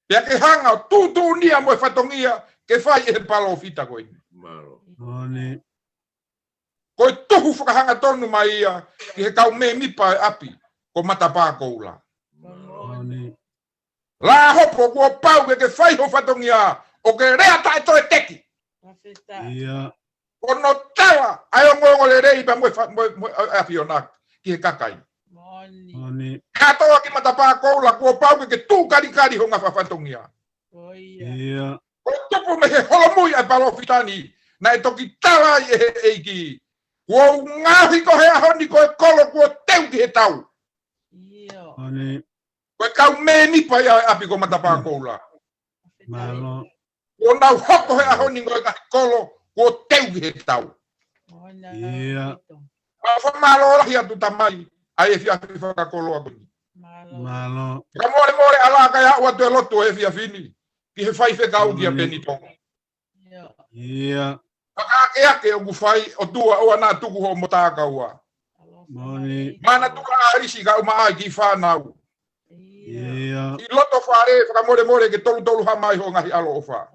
Pea ke hanga ʻo tuʻutuʻunia mo e fatongia ke fai ʻe he palōfita ko eni. Ko e tuhu fakahangatonu mai ia ki he kau mēmipa ʻo e ʻapi ko Matapā Koula. Lā Hopo, kuo pau ke ke fai ho fatongia ʻo ke lea taʻe toe teki. Ia. Ko hono tala ʻa e ongoongolelei pea mo e fa-, mo e, mo e, ʻa e ʻAfiona ki he kakai. Moʻoni. Kātoa ki Matapā Koula, kuo pau ke ke tuʻu kalikali ho ngaahi fatongia. Ia. Ko e tupu mei he holomui ʻa e palōfita ni, naʻe toki tala ai ʻe he ʻEiki: Kuo u ngaohi koe he ʻaho ni ko e kolo kuo teu ki he tau. Ko e kau mēmipa ia ʻo e ʻapi ko Matapā Koula. Kuo nau hoko he ʻaho ni ko e ngaahi kolo kuo teu ki he tau. Ia. Mau fakamālō lahi atu Tamai ʻa e efiafi fakakoloa ko eni. Fakamolemole ʻalā kae aʻu atu e lotu ʻo e efiafi ni ki he faifekau kia Peni Tonga. Ia. Fakaakeake ʻoku fai, ʻOtua, ʻoua naʻa tuku hoʻomo takaua. Manatuʻi ʻa ʻAlisi kae ʻumaʻā e kiʻi fānau. Ia. ʻI loto fale, fakamolemole ke tolutolu hā mai hoʻo ngaahi ʻaloʻofa.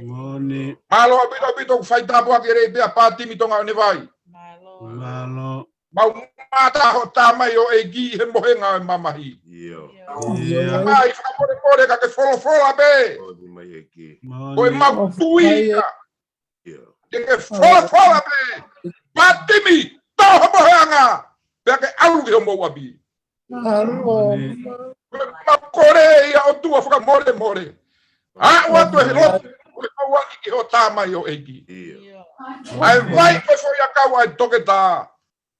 Mālō ʻaupito ʻaupito ʻoku fai tāpuaki lelei pē ʻa Pātimi Tonga ʻo Nevai. Mau mātā hoʻo tā mai ʻo ʻEiki he mohenga ʻo e mamahi. Ia. Tamai, fakamolemole ka ke folofola pē. Ko e mau tui ia. Te ke folofola pē, Pātimi, tō ho mohenga, pea ke ʻalu ki homou ʻapi. Ko e mau kole ia ʻOtua fakamolemole. Aʻu atu e lotu, ko e mau aki ki hoʻo tā mai ʻo ʻEiki. ʻA e vai ko e foʻi ʻakau ʻa e toketā,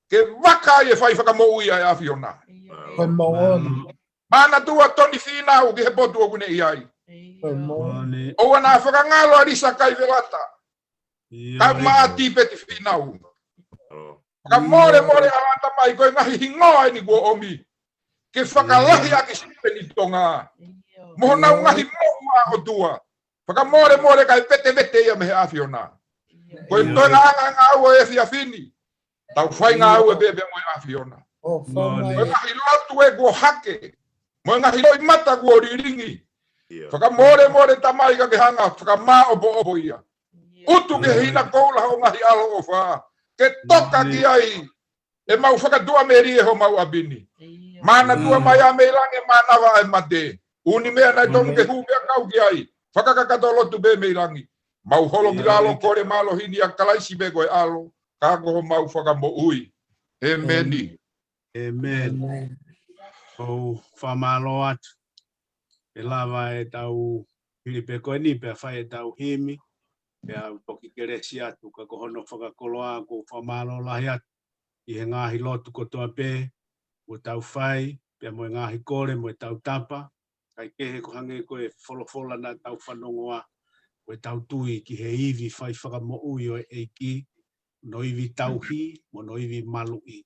ke vaka ai e fai fakamoʻui ʻa e ʻAfiona. Mānatuʻa Toni Fīnau ki he potu ʻoku ne ʻi ai. ʻOua naʻa fakangalo ʻa Lisa Kaivelata. Kae ʻumaʻā Tīpeti Fīnau. Fakamolemole ʻalā Tamai ko e ngaahi hingoa eni kuo ʻomi ke fakalahi ʻaki Sipeni Tonga mo honau ngaahi moʻua ʻOtua. Fakamolemole kae vetevete ia mei he ʻAfiona. Ko e toenga anga ngāue ʻo e efiafi ni, tau fai ngāue pē pea mo e ʻAfiona. Ko e ngaahi lotu ē kuo hake, mo e ngaahi loʻimata kuo lilingi. Fakamolemole Tamai ka ke hanga fakamāʻopoʻopo ia. ʻUtu ki he hina koula hoʻo ngaahi ʻaloʻofa ke toka ki ai ʻemau fakatuʻamelie homau ʻapi ni. Mānatuʻa mai ā mei langi e mānava ʻa e mate. ʻUni meʻa naʻe tonu ke hū pea kau ki ai. Fakakakato lotu pē mei langi. Mau holo ki lalo, kole mālohi ni ʻia Kalaisi pē ko e ʻAlo, ka ko homau Fakamoʻui. ʻĒmeni. ʻĒmeni. ʻOku ou fakamālō atu. ʻE lava ʻetau hili pē ko eni pea fai ʻetau himi, pea u toki kelesi atu, ka ko hono fakakoloa ʻoku ou fakamālō lahi atu ʻi he ngaahi lotu kotoa pē kuo tau fai, pea mo e ngaahi kole mo e tautapa, kae kehe ko e hangē ko e folofola naʻa tau fanongoa, ko ʻetau tui ki he ivi fai fakamoʻui ʻo e ʻEiki, hono ivi tauhi, mo hono ivi maluʻi.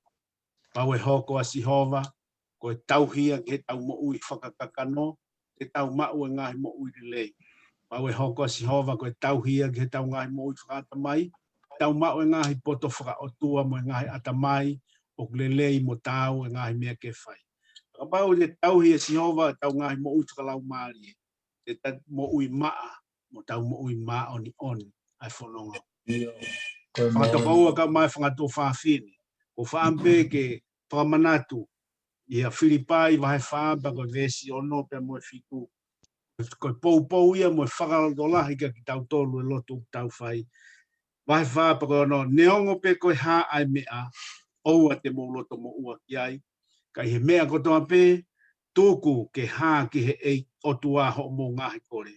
Pau ʻe hoko ʻa Sihova ko e tauhi ia ki heʻetau moʻui fakakakano, ke tau maʻu e ngaahi moʻui lelei. Pau ʻe hoko ʻa Sihova ko e tauhi ia ki heʻetau ngaahi moʻui fakaʻatamai, tau maʻu e ngaahi poto fakaʻotua mo e ngaahi ʻatamai ʻoku lelei mo taau e ngaahi meʻa ke fai. Kapau ʻe tauhi ʻe Sihova ʻetau ngaahi moʻui fakalaumālie, te tau moʻui maʻa, mo tau moʻui māʻoniʻoni ʻa e fononga. Fakatokoua kae ʻumaʻā e fanga tuofāfine, ʻoku ou fakaʻamu pē ke fakamanatu ʻia Filipai vahe fā pea ko e veesi ono pea mo e fitu. Ko e poupou ia mo e fakalotolahi kiate kitautolu e lotu ʻoku tau fai. Vahe fā pea ko e ono, neongo pe ko e hā ʻa e meʻa, ʻoua te mou loto moʻua ki ai. Ka ʻi he meʻa kotoa pē, tuku ke hā ki he ʻEiki ʻOtua hoʻomou ngaahi kole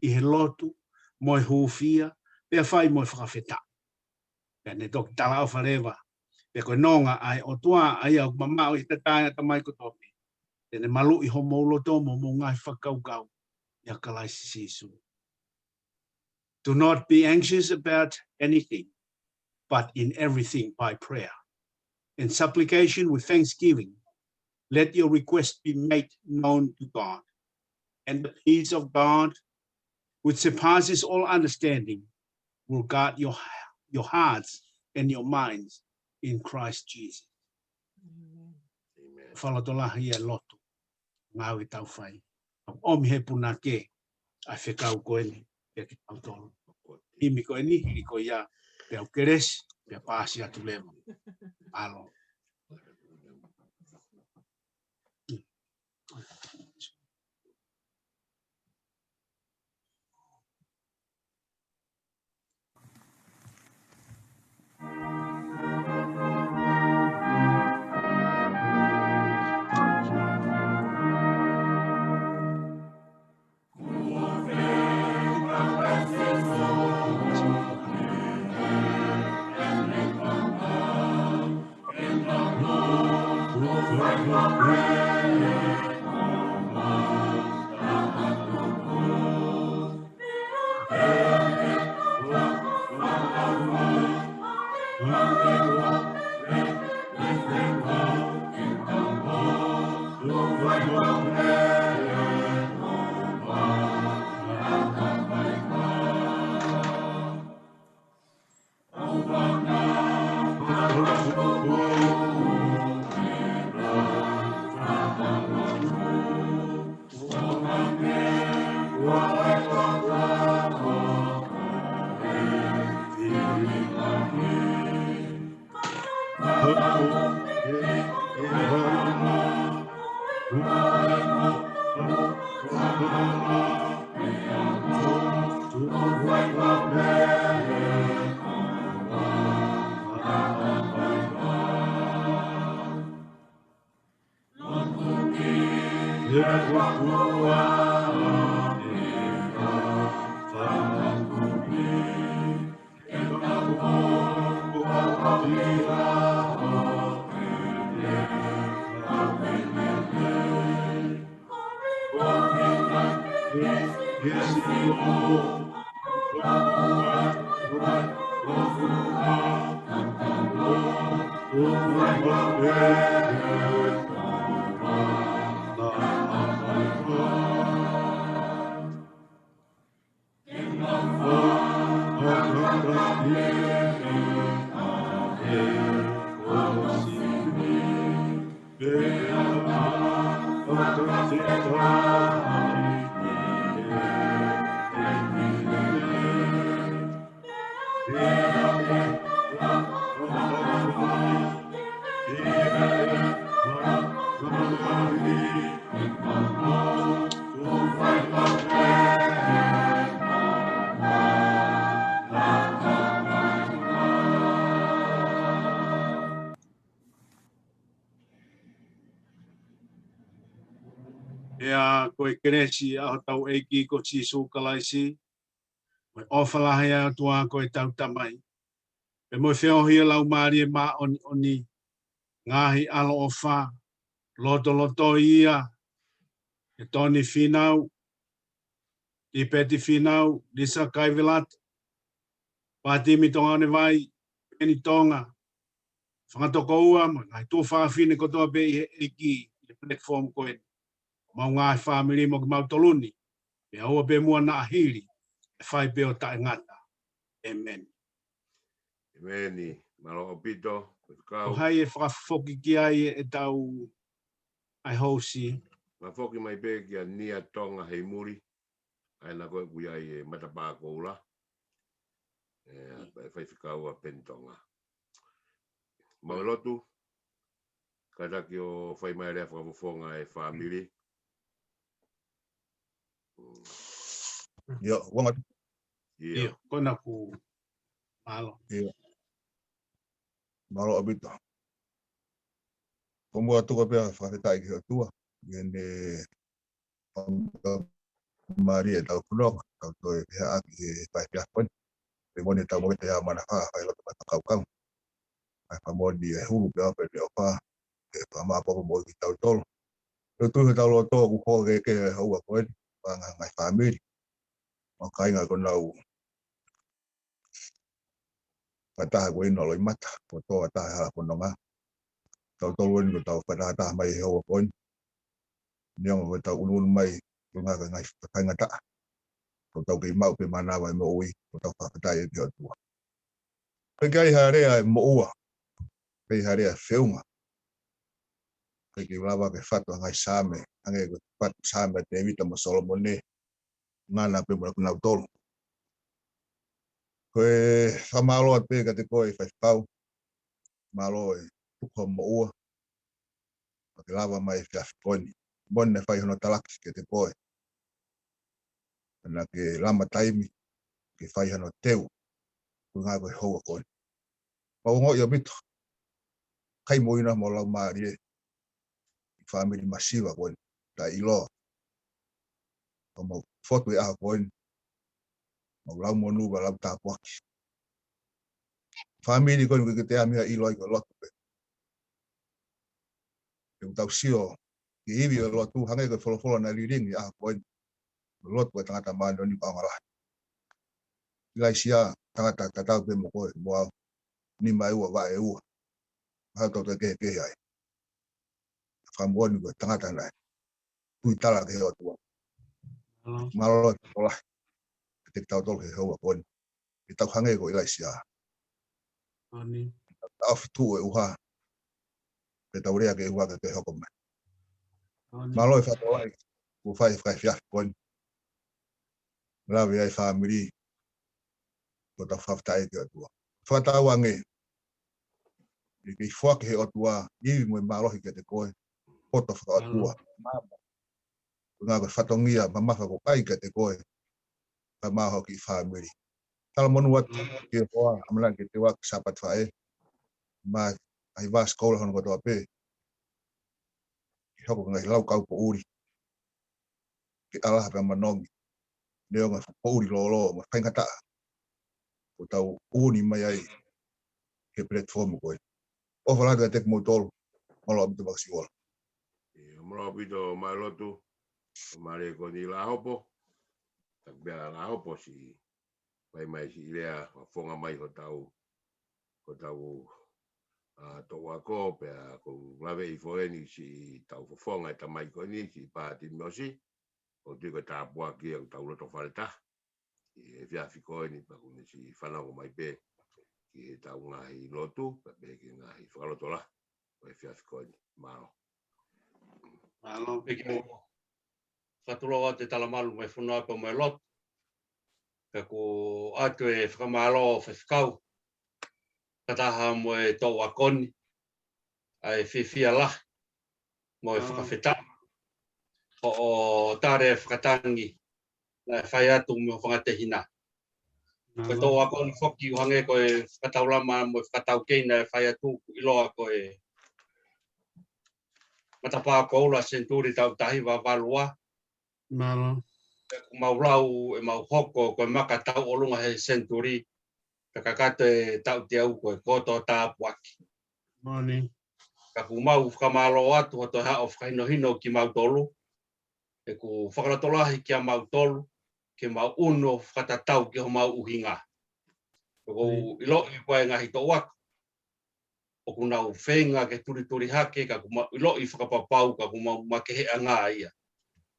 ʻi he lotu, mo e hūfia, pea fai mo e fakafetaʻi. Pea ne toki talaʻofa leva, pea ko e nonga ʻa e ʻOtua, ʻa ia ʻoku mamaʻo ʻi he tatae ʻatamai kotoa pē, te ne maluʻi homou loto mo hoʻomou ngaahi fakakaukau ʻia Kalaisi Sīsū. Do not be anxious about anything, but in everything by prayer and supplication with thanksgiving, let your request be made known to God. And the peace of God, which surpasses all understanding, will guard your, your hearts and your minds in Christ Jesus. Fakalotolahi e lotu, ngāue tau fai. ʻOmi he punake ʻa e fekau ko eni ʻiate kitautolu. Himi ko eni, hili ko ia, pea u kelesi, pea paasi atu leva. ʻAlo. Pea ko e kelesi ʻa hotau ʻEiki ko Sīsū Kalaisi, mo e ʻofa lahi ʻa e ʻOtua ko e tau Tamai, pea mo e feohi ʻa e Laumālie Māʻoniʻoni, ngaahi ʻaloʻofa, lotoloto ia, ʻe Toni Fīnau, ʻi Peti Fīnau, Lisa Kaivelata, Pātimi Tonga Onevai, Peni Tonga, Fanga Tokoua, mo e ngaahi tuofāfine kotoa pē ʻi he ʻEiki, ʻi he platform ko eni. Mau ngaahi fāmili mo kimautolu ni, pea ʻoua pē muʻa naʻa hili, ʻe fai pē ʻo taʻengata. ʻĒmeni. ʻĒmeni. Mālō ʻaupito, Faifekau. Ko hai ʻe fakafoki ki ai ʻetau ʻai housi? Fakafoki mai pē kia Nia Tonga Heimuli, ʻa ia ko ē ʻoku ʻi ai e matapā koula. ʻE, ʻa e Faifekau ʻa Peni Tonga. Mau lotu, kātaki ʻo fai mai lea fakafofonga e fāmili. ʻIo, uanga. ʻIo. ʻIo, ko ena kuo mālō. ʻIo. Mālō ʻaupito. Ko muʻa tuku pē ʻa e fakafetaʻi ki he ʻOtua. ʻI heʻene mālie ʻetau fononga, tau toe pehē ʻaki he efiafi ko eni. Pea mo ʻetau moʻui ʻi he manava, fai loto mai fakakaukau. ʻA e fakamoʻoni e hulu pea pē ʻofa, ke fakamāʻopoʻopo moʻui kitautolu. Tau tui hotau loto ʻoku hoko ke ke houa ko eni, ʻa e ngaahi fāmili. Mo e kāinga ko ʻenau fakataha ko eni ʻo Loʻimata, poto ʻa e taha hala fononga. Tautolu eni ko ʻetau fakataha mai he houa ko eni. Neongo ko ʻetau ʻunuʻunu mai, ko e ngaahi, ngaahi faingataʻa. Ko ʻetau kei maʻu pē manava e moʻui, ko ʻetau fakafetaʻi ki he ʻOtua. Pea ʻikai ha lea ʻe moʻua, ʻikai ha lea ʻe feʻunga. ʻIkai ke lava ke fatu ʻa e ngaahi Saame, hangē ko e fatu Saame ʻa Tēvita mo Solomone, ngana pē mo kinautolu. Ko e fakamālō atu pē kiate koe Faifekau, mālō e tuku hoʻo moʻua, ʻo ke lava mai he efiafi ko eni. Moʻoni naʻe fai hono talaki kiate koe. Naʻa ke lama taimi, ke fai hano teu, ko e ngaahi ko e houa ko eni. Mau ongoʻi ʻaupito, kai mo ʻena mo e laumālie, ʻi he fāmili masiva ko eni, taʻeʻiloa. Ka mau fotu he ʻaho ko eni, mau lau monū pea lau tāpuaki. Fāmili ko eni ʻoku ʻikai ke te ʻai meʻa ʻiloa ʻi he lotu pē. He ʻoku tau sio ki he ivi ʻo e lotu, hangē ko e folofola naʻe lilingi he ʻaho ko eni. Lotu ʻa e tangata māʻoniʻoni ʻoku ʻaonga lahi. ʻIlaisiā, tangata tatau pē mo koe mo au, nima ʻe ua, vaʻe ʻe ua. Mahalo ʻoku tau toe kehekehe ai. Fakamoʻoni ko e tangata naʻe tuitala ki he ʻOtua. Mālō. Mālō e fakafetaʻi kiate kitautolu he houa ko eni. Ke tau hangē ko ʻIlaisiā. ʻĒmeni. Taʻofi tuʻu e ʻuha, pea tau lea ki he ʻuha ke toe hoko mai. ʻĒmeni. Mālō e fakafetaʻi kuo fai he efiafi ko eni. Lave ai e fāmili, ko ʻetau fakafetaʻi ki he ʻOtua. Fakatauange, ʻE kei foaki he ʻOtua ivi mo e mālohi kiate koe, poto fakaʻotua. Mālō. Ko e ngaahi fatongia mamafa ko ia kiate koe, kae ʻumaʻā ho kiʻi fāmili. Talamonū atu ki he hoa, ʻamanaki ke teu ʻaki Sāpate Faʻē, mo e ngaahi vāsikola hono kotoa pē, ke hoko ko e ngaahi lau kaupoʻuli, ke ʻalaha pea manongi, neongo e poʻuli lōlō mo e faingataʻa kuo tau ʻuuni mai ai ki he platform ko ē. ʻOfa lahi kiate kimoutolu, mālō ʻaupito Vakasiola. ʻIo, mālō ʻaupito Mailotu, mālō ko eni Lahopo, taku pea Lahopo siʻi fai mai siʻi lea, fakafofonga mai hotau, hotau, ʻa, touʻako, pea ʻoku ou lave hifo eni siʻi tau fofonga e tamai ko eni, siʻi Pātimiosi, ʻoku ou tui ko e tāpuaki ia ʻoku tau loto faletaha ʻi he efiafi ko eni, pea ʻoku ne siʻi fanongo mai pē ki heʻetau ngaahi lotu, pea pehē ki he ngaahi fakalotolahi ʻo e efiafi ko eni. Mālō. Mālō. Pea ke u fakatulou atu e talamalu mo e fonuapo mo e lotu. Pea ʻoku ʻoatu e fakamālō faifekau, fakataha mo e touʻako ni, ʻa e fiefia lahi mo e fakafetaʻi hoʻo tali e fakatangi naʻe fai atu mo e fanga tehina. Ko e touʻako ni foki ʻoku hangē ko e fakataulama mo e fakataukei naʻe fai atu, ʻoku ʻiloa ko e matapā koula senituli taʻu taha hiva valu ua. Mālō. Pea ʻoku mau lau ʻemau hoko ko e maka tauʻolunga he senituli, pea kakato e taʻu teau ko e koto tāpuaki. Moʻoni. Ka ʻoku mau fakamālō atu hoʻo toe haʻu ʻo fakahinohino kimautolu, he ʻoku fakalotolahi kiate kimautolu ke mau ʻunu ʻo fakatatau ki homau ʻuhinga. ʻOku ou ʻiloʻi ko e ngaahi touʻako ʻoku nau feinga ke tulituli hake, ka ʻoku mau ʻiloʻi fakapapau ka ʻoku mau makeheʻanga ia.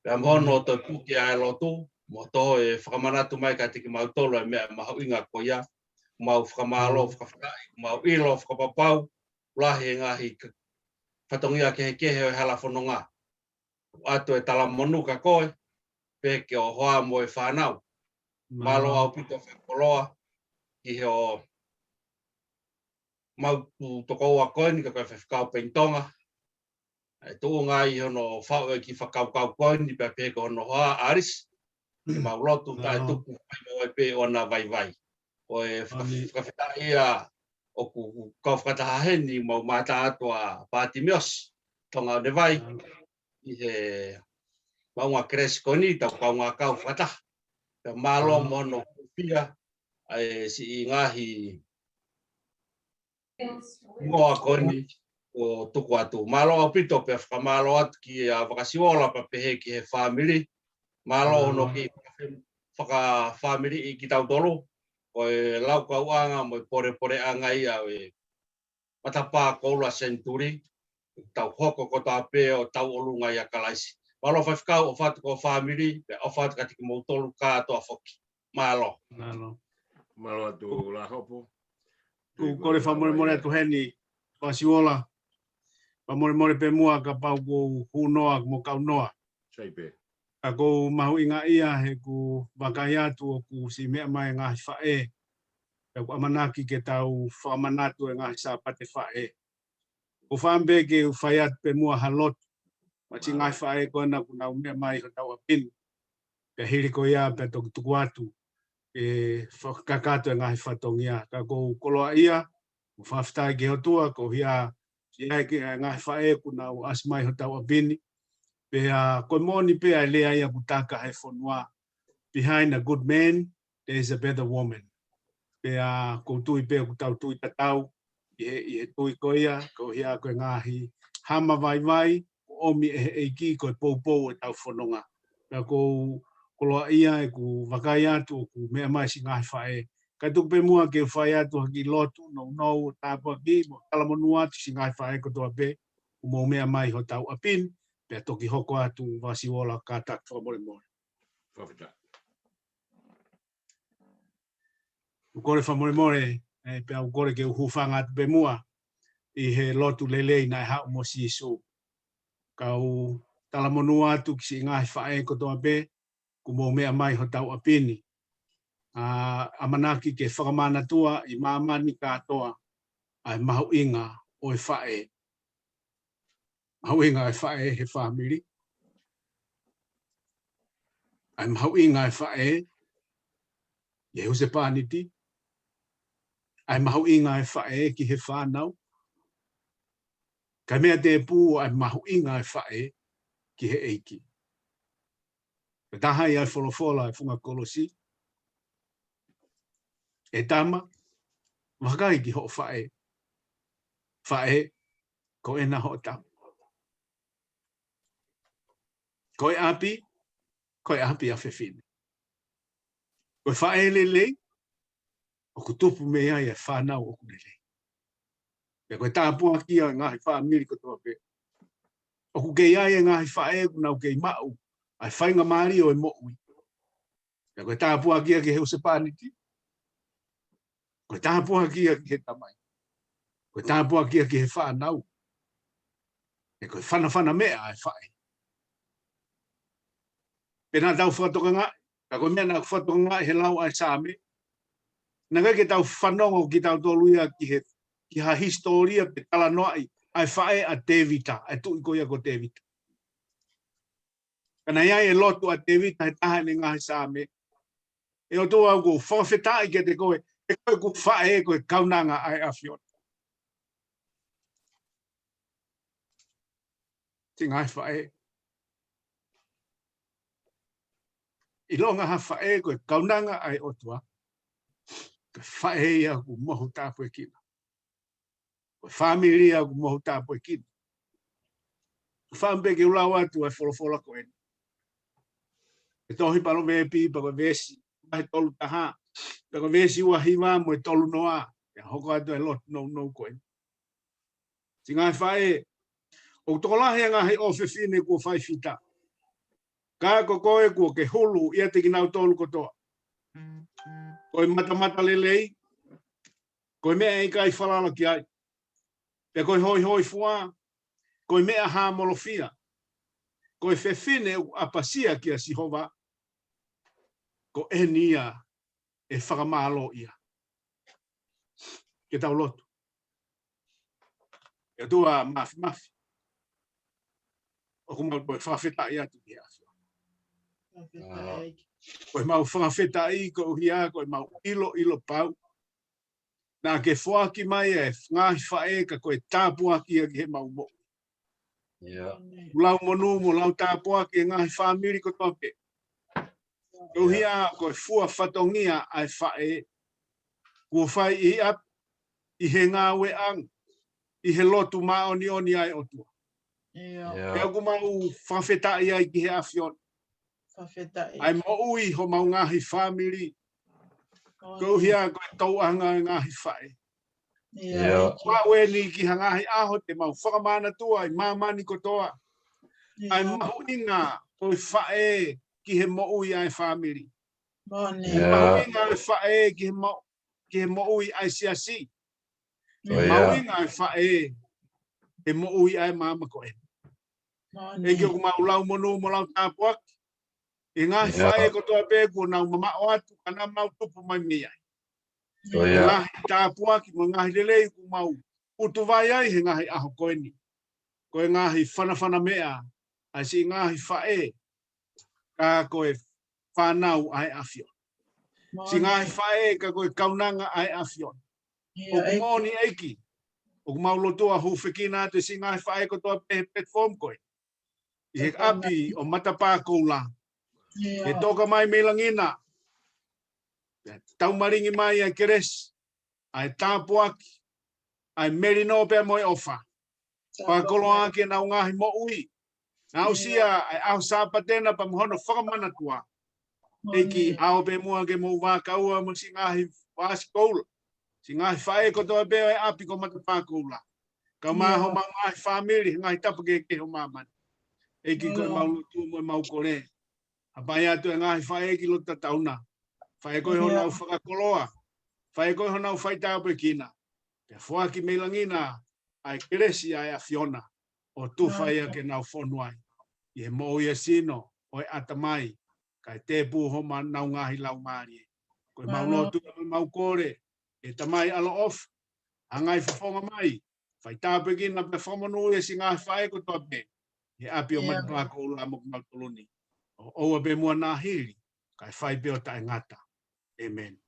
Pea mo hono toe puke ʻa e lotu, mo toe fakamanatu mai kiate kimautolu e meʻa mahuʻinga ko ia, mau fakamālō, fakafetaʻi, mau ʻilo fakapapau, lahi e ngaahi k-, fatongia kehekehe ʻo e hala fononga. ʻOatu e talamonū kia koe, pea ki ho hoa mo e fānau. Mālō ʻaupito fakakoloa ki he ʻemau touʻako ko eni ka ko e faifekau Peni Tonga. ʻE tuʻunga ʻi hono faʻu e kiʻi fakakaukau ko eni pea pehē ki hono hoa ʻAlisi. Ke mau lotu taʻetuku fai mo e pē ʻo na vaivai. Ko e faka-, fakafetaʻi ia ʻoku kau fakataha heni mau mātā atu ʻa Pātimiosi Tonga ʻo ne vai ʻi he maʻunga kelesi ko eni tau kaungā kau fakataha. Pea mālō mo hono kufia ʻa e siʻi ngaahi hingoa ko eni ʻoku tuku atu. Mālō ʻaupito pea fakamālō atu kia Vakasiola pea pehē ki he fāmili. Mālō hono kiʻi fakafāmiliʻi kitautolu. Ko e laukauʻanga mo e polepoleʻanga ia ʻo e matapā koula senituli, tau hoko kotoa pē ʻo tauʻolunga ʻia Kalaisi. Mālō faifekau, ʻofa atu ki ho fāmili, pea ʻofa atu kiate kimoutolu kātoa foki. Mālō. Mālō. Mālō atu Lahopo. ʻOku ou kole fakamolemole atu heni, Vakasiola. Fakamolemole pē muʻa kapau ʻoku ou hū noa mo kau noa. Sai pē. Ka ʻoku ou mahuʻingaʻia he ʻoku ou vakai atu ʻoku siʻi meʻa mai e ngaahi faʻē. Pea ʻoku ʻamanaki ke tau fakamanatu e ngaahi Sāpate Faʻē. ʻOku ou fakaʻamu pē ke u fai atu pē muʻa ha lotu maʻa siʻi ngaahi faʻē ko ena ʻoku nau meʻa mai hotau ʻapi ni. Pea hili ko ia pea toki tuku atu ke fakakakato e ngaahi fatongia. Ka ʻoku ou koloaʻia, ʻoku ou fakafetaʻi ki he ʻOtua, koeʻuhi ʻoku ʻi ai e ngaahi faʻē ʻoku nau ʻasi mai hotau ʻapi ni. Pea ko e moʻoni pē ʻa e lea ia ʻoku taka he fonua, behind a good man, there is a better woman. Pea ʻoku ou tui pē ʻoku tau tui tatau ʻi he, ʻi he tui ko ia, koeʻuhi ko e ngaahi hā mo e vaivai, ʻoku ʻomi ʻe he ʻEiki ko e poupou ʻo ʻetau fononga. Pea ʻoku ou koloaʻia ʻeku vakai atu ʻoku meʻa mai siʻi ngaahi faʻē. Kae tuku pē muʻa ke u fai atu ha kiʻi lotu nounou ʻo tāpuakiʻi mo talamonū atu siʻi ngaahi faʻē kotoa pē ʻoku mou meʻa mai hotau ʻapi ni, pea toki hoko atu Vakasiola kātaki fakamolemole. Fakafetaʻi. ʻOku ou kole fakamolemole, ē, pea ʻoku ou kole ke u hūfanga atu pē muʻa ʻi he lotu lelei naʻe haʻu mo Sīsū. Kau talamonū atu ki siʻi ngaahi faʻē kotoa pē ʻoku mou meʻa mai hotau ʻapi ni. ʻA, ʻamanaki ke fakamanatua ʻi māmani kātoa ʻa e mahuʻinga ʻo e faʻē. Mahuʻinga e faʻē he fāmili. ʻA e mahuʻinga e faʻē ʻi he husepāniti. ʻA e mahuʻinga e faʻē ki he fānau. Kae meʻa tēpū ʻa e mahuʻinga e faʻē ki he ʻEiki. Ko e taha ia e folofola e funga kolosi. ʻE tama, vakai ki hoʻo faʻē. Faʻē, ko ena hoʻo tama. Ko e ʻapi, ko e ʻapi ʻa fefine. Ko e faʻē lelei, ʻoku tupu mei ai e fānau ʻoku lelei. Pea ko e tāpuaki ia e ngaahi fāmili kotoa pē. ʻOku kei ʻi ai e ngaahi faʻē ʻoku nau kei maʻu ʻa e faingamālie ʻo e moʻui. Pea ko e tāpuaki ia ki he husepāniti. Ko e tāpuaki ia ki he tamai. Ko e tāpuaki ia ki he fānau. He ko e fanafana meʻa ʻa e faʻē. Pea naʻa tau fakatokangaʻi, ka ko e meʻa naʻa ku fakatokangaʻi he lau ʻa e Saame. Naʻe ʻikai ke tau fanongo kitautolu ia ki he, ki ha hisitōlia pe talanoaʻi ʻa e faʻē ʻa Tēvita, ʻa e tuʻi ko ia ko Tēvita. Ka naʻe ʻi ai e lotu ʻa Tēvita he taha ʻene ngaahi Saame. ʻE ʻOtua, ʻoku ou fakafetaʻi kiate koe, he ko e ʻeku faʻē ko e kaunanga ʻa e ʻAfiona. Siʻi ngaahi faʻē. ʻIlonga ha faʻē ko e kaunanga ʻa e ʻOtua. Ko e faʻē ia ʻoku mohu tāpuekina. Ko e fāmili ia ʻoku mohu tāpuekina. Fāmili pē ke u lau atu ʻa e folofola ko eni. ʻE tohi Palōveepi, pea ko e veesi, ʻa e tolu taha. Pea ko e veesi ua hiva mo e tolu noa. ʻE hoko atu e lotu nounou ko eni. Siʻi ngaahi faʻē, ʻoku tokolahi e ngaahi ʻofefine kuo fai fita. Ka ko koe kuo ke hulu ʻiate kinautolu kotoa. Ko e matamata lelei, ko e meʻa ʻe ʻikai falala ki ai. Pea ko e hoihoifua, ko e meʻa hāmolofia. Ko e fefine ʻoku ʻapasia kia Sihova, ko eni ia ʻe fakamālō ia. Ke tau lotu. ʻE ʻOtua Māfimafi, ʻoku mau toe fakafetaʻi atu ki he ʻAfiona. Fakafetaʻi. Ko e mau fakafetaʻi, ko e ʻuhinga, ko e mau ʻilo, ʻilo pau. Naʻa ke foaki mai e ngaahi faʻē ka ko e tāpuaki ia ki he mau moʻui. ʻIo. Lau monū mo lau tāpuaki e ngaahi fāmili kotoa pē. Ko e ʻuhinga ko e fua fatongia ʻa e faʻē. Kuo fai ʻi ʻapi, ʻi he ngāueʻanga, ʻi he lotu māʻoniʻoni ʻa e ʻOtua. ʻIo. ʻIo. Pea ʻoku mau fakafetaʻi ai ki he ʻAfiona. Fakafetaʻi. ʻA e moʻui homau ngaahi fāmili. Ko e ʻuhinga ko e tauʻanga e ngaahi faʻē. ʻIo. ʻIo. Kuo ʻeni ki ha ngaahi ʻaho te mau fakamanatua ʻi māmani kotoa. ʻIo. ʻA e mahuʻinga ko e faʻē ki he moʻui ʻa e fāmili. Moʻoni. ʻIo. Mahuʻinga e faʻē ki he mo-, ki he moʻui ʻa e siasi. ʻIo. Mahuʻinga e faʻē he moʻui ʻa e māmani ko ē. Moʻoni. ʻEiki, ʻoku mau lau monū mo lau tāpuaki. ʻI he ngaahi faʻē kotoa pē kuo nau mamaʻo atu, ka naʻa mau tupu mai mei ai. ʻIo. Ngaahi tāpuaki mo e ngaahi lelei kuo mau ʻutu vai ai he ngaahi ʻaho ko eni. Ko e ngaahi fanafana meʻa ʻa siʻi ngaahi faʻē, ka ko e fānau ʻa e ʻAfiona. Siʻi ngaahi faʻē ka ko e kaunanga ʻa e ʻAfiona. ʻIo, ʻoku moʻoni ʻEiki. ʻOku mau lotua hūfekina atu siʻi ngaahi faʻē kotoa pē he platform ko ē. ʻI he ʻapi ʻo Matapā Koula. ʻIo. He toka mai mei langi na. Taumalingi mai ʻa e kelesi, ʻa e tāpuaki, ʻa e melino pea mo e ʻofa. Fakakoloa ʻaki ʻenau ngaahi moʻui. Naʻa nau ʻosi ʻa e ʻaho Sāpate na pea mo hono fakamanatua. ʻEiki, ʻaʻau pē muʻa ke mou vākaua mo siʻi ngaahi vāsi koula. Siʻi ngaahi faʻē kotoa pē ʻo e ʻapi ko Matapā Koula. Kau mai homau ngaahi fāmili, ngaahi tapa kehekehe ʻo māmani. ʻEiki, ko e mau lotu mo e mau kole. Hapai atu e ngaahi faʻē ki loto tatau na. Faʻē ko ē honau fakakoloa. Faʻē ko ē honau faitāpuekina. Pea foaki mei langi na ʻa e kelesi ʻa e ʻAfiona ʻo tufa ia ke nau fonu ai. ʻI he moʻui ʻa e sino, ʻo e ʻatamai, kae tēpū homau ngaahi laumālie. Ko e mau lotu, ko e mau kole, ʻe Tamai ʻaloʻofa, hangai fofonga mai, Fai tāpuekina pea fakamonūʻia siʻi ngaahi faʻē kotoa pē he ʻapi ʻo Manu Pā Koula mo kinautolu ni. ʻO ʻoua pē muʻa naʻa hili, kae fai pē ʻo taʻengata. ʻĒmeni.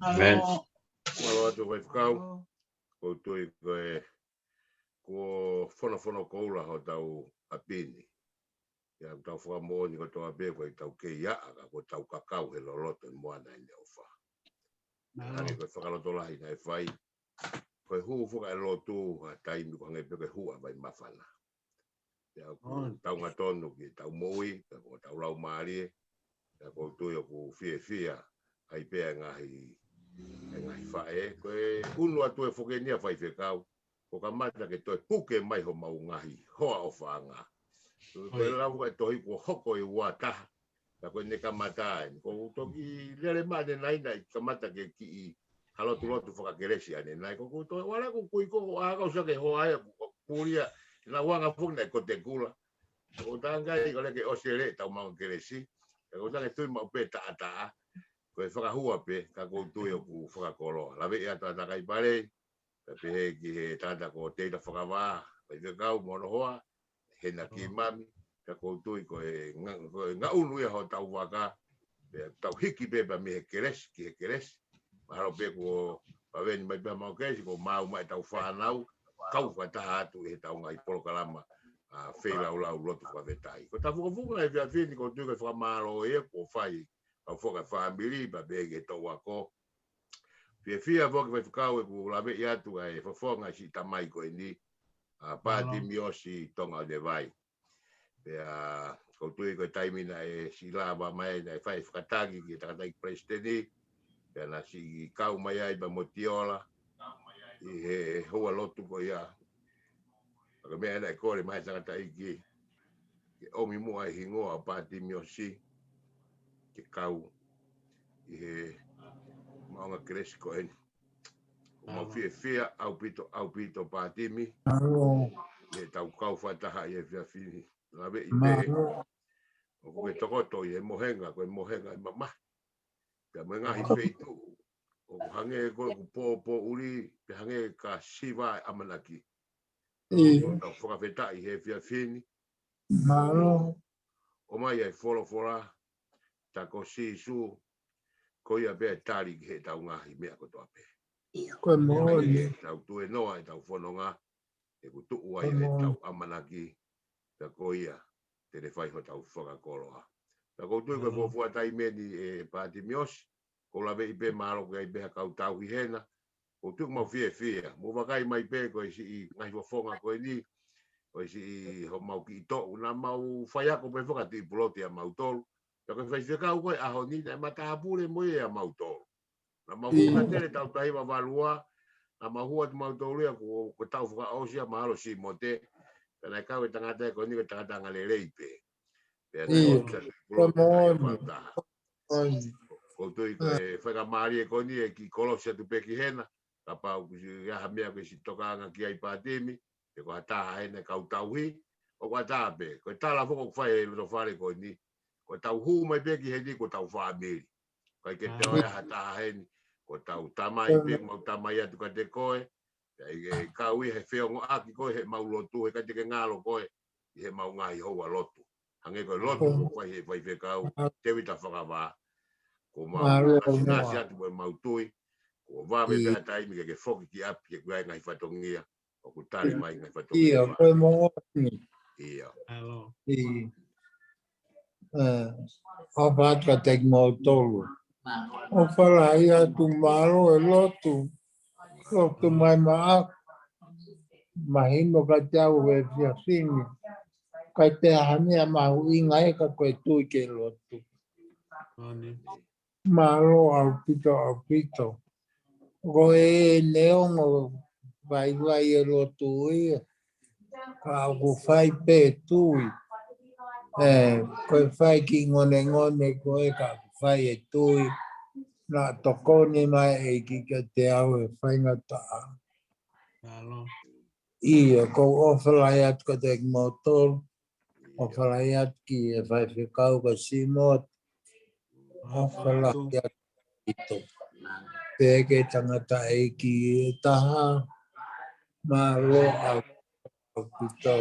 ʻĒmeni. Mālō atu Faifekau. ʻOku ou tui ko e kuo fonofono koula hotau ʻapi ni. ʻIo, ʻoku tau fakamoʻoni kotoa pē ko e tau kei ʻaʻa ka ko e tau kakau he loloto ʻi he moana ʻene ʻofa. Hangē ko e fakalotolahi naʻe fai, ko e hū fakaelotu ha taimi ko e hangē pē ko e hū ʻa e vai māfana. ʻIo, ʻoku tau ngatonu ki he tau moʻui, ka ko e tau laumālie, ka ʻoku ou tui ʻoku fiefia ai pē ʻa e ngaahi, ʻa e ngaahi faʻē. Ko e ʻunu atu e foki eni ʻa Faifekau, kuo kamata ke toe puke mai homau ngaahi hoa ʻofaʻanga. Ko e lau ko e tohi kuo hoko ʻi he ua taha, ka ko ʻene kamata eni. ʻOku ou toki lele mai ʻanenai naʻe kamata ke kiʻi ha lotulotu fakakelesi ʻanenai. ʻOku ou toe ʻalu ʻo kui ko ʻoku ʻa kau sake hoa ʻe kulia, naʻa uanga foki naʻe kote kula. ʻOku ou tangai ko e lele ke ʻosi e lele ʻetau maʻu kelesi. ʻOku ou tangai tui maʻu pē taʻataʻa. Ko e fakahua pē, ka ʻoku ou tui ʻoku fakakoloa. Laveʻi atu ʻa Takai Palei, pea pehē ki he tangata ko Teita Fakavā, Faifekau mo hono hoa, Hena Kimami, ka ʻoku ou tui ko e nga-, ko e ngaʻunu ia hotau vaka, pea tau hiki pē pea mei he kelesi ki he kelesi. Mahalo pē kuo vave ni mai pē maʻu kelesi, kuo maʻu mai ʻetau fānau, kau fakataha atu ʻi heʻetau ngaahi polokalama, ʻa, feilaulau lotu fakafetaʻi. Ko e tafaʻaki ʻo e efiafi ni ʻoku ou tui ko e fakamālō ia kuo fai, kau foka fāmili, pea pehē ki he toʻu ako. Fiefia foki Faifekau ʻeku laveʻi atu ʻa e fofonga siʻi tamai ko eni, ʻa Pātimiosi Tonga ʻo Nevai. Pea ʻoku ou tui ko e taimi naʻe siʻi lava mai naʻe fai fakataki ki he tangataʻeiki Palesiteni, pea naʻa siʻi kau mai ai pea mo Tiola, ʻi he houa lotu ko ia. Ka ko e meʻa naʻe kole mai tangataʻeiki ke ʻomi muʻa e hingoa ʻo Pātimiosi ke kau ʻi he maʻunga kelesi ko eni. ʻOku mau fiefia ʻaupito, ʻaupito Pātimi, ʻi heʻetau kau fakataha ʻi he efiafi ni. Laveʻi pē ʻoku ke tokoto ʻi he mohenga, ko e mohenga ʻi mamahi. Pea mo e ngaahi feituʻu ʻoku hangē ko ʻeku pōpōʻuli, pea hangē ka siva e ʻamanaki. ʻOku tau fakafetaʻi he efiafi ni. ʻOmai ʻa e folofola, tā ko Sīsū, ko ia pē ʻa e tali ki heʻetau ngaahi meʻa kotoa pē. Ko e moʻoni. Tau tuēnoa ʻetau fononga, ʻeku tuʻu ai ʻetau ʻamanaki, tā ko ia, te ne fai hotau fakakoloa. Tā ʻoku ou tui ko e fuofua taimi eni ʻe Pātimiosi, ʻoku ou laveʻi pē mahalo ʻoku ʻi ai pē ha kau tauhi hena, ʻoku ou tui ʻoku mau fiefia, mou vakai mai pē ko e siʻi ngaahi fofonga ko eni, ko e siʻi homau kiʻi toʻu, naʻa mau faiako pē fakatuʻi pulotu ʻia mautolu. Pea ko e faifekau ko e ʻaho ni, naʻe matāpule mo ia ʻia mautolu. Naʻa mau hū katele tau tahi vavalua, naʻa mau hū atu mautolu ia ko, ko e tau fakaʻosi ʻa mahalo Simote, pea naʻe kau e tangata ko eni ko e tangata angalelei pē. Pea naʻe ʻosi atu pulotu tahi valu taha. ʻOku ou tui ko e faingamālie ko eni ʻe kiʻi kolosi atu pē ki hena, kapau ʻoku ʻi ai ha meʻa ʻoku ke siʻi tokanga ki ai Pātimi, pe ko ha taha hena kau tauhi, ʻoku ʻatā pē, ko e tala foki ʻoku fai he loto fale ko eni, ko e tau hū mai pē ki heni ko e tau fāmili. ʻIkai ke toe ʻi ai ha taha heni, ko e tau tamai pē, mau tamai atu kiate koe, pea ʻe kau ʻi he feongoʻaki ko e he mau lotu, he ʻikai te ke ngalo koe, ʻi he mau ngaahi houa lotu. Hangē ko e lotu ʻoku fai he faifekau, Tēvita Fakavā. Ko mau ngāsiasi atu mo e mau tui, kuo vave pē ha taimi ke ke foki ki ʻapi ke ʻoku ʻi ai ngaahi fatongia, ʻoku tali mai ngaahi fatongia. ʻIo, ko e moʻoni. ʻIo. ʻOfa atu kiate kimoutolu. ʻOfa lahi atu mālō e lotu. Lotu mai maʻaku. Mahino kiate au he efiafi ni. ʻIkai pē ha meʻa mahuʻinga ia ka ko e tui ke lotu. Mālō ʻaupito, ʻaupito. Ko e neongo vaivai e lotu ia, ka ʻoku fai pē tui. ʻE, ko e fai kiʻi ngonengone ko e ka ʻoku fai e tui. Naʻa tokoni mai e ʻEiki kiate au he faingataʻa. ʻIo, ʻoku ou ʻofa lahi atu kiate kimoutolu. ʻOfa lahi atu ki he faifekau ko Simote. ʻOfa lahi atu ʻaupito. Pea ki he tangataʻeiki ʻe taha, Mālō ʻaupito,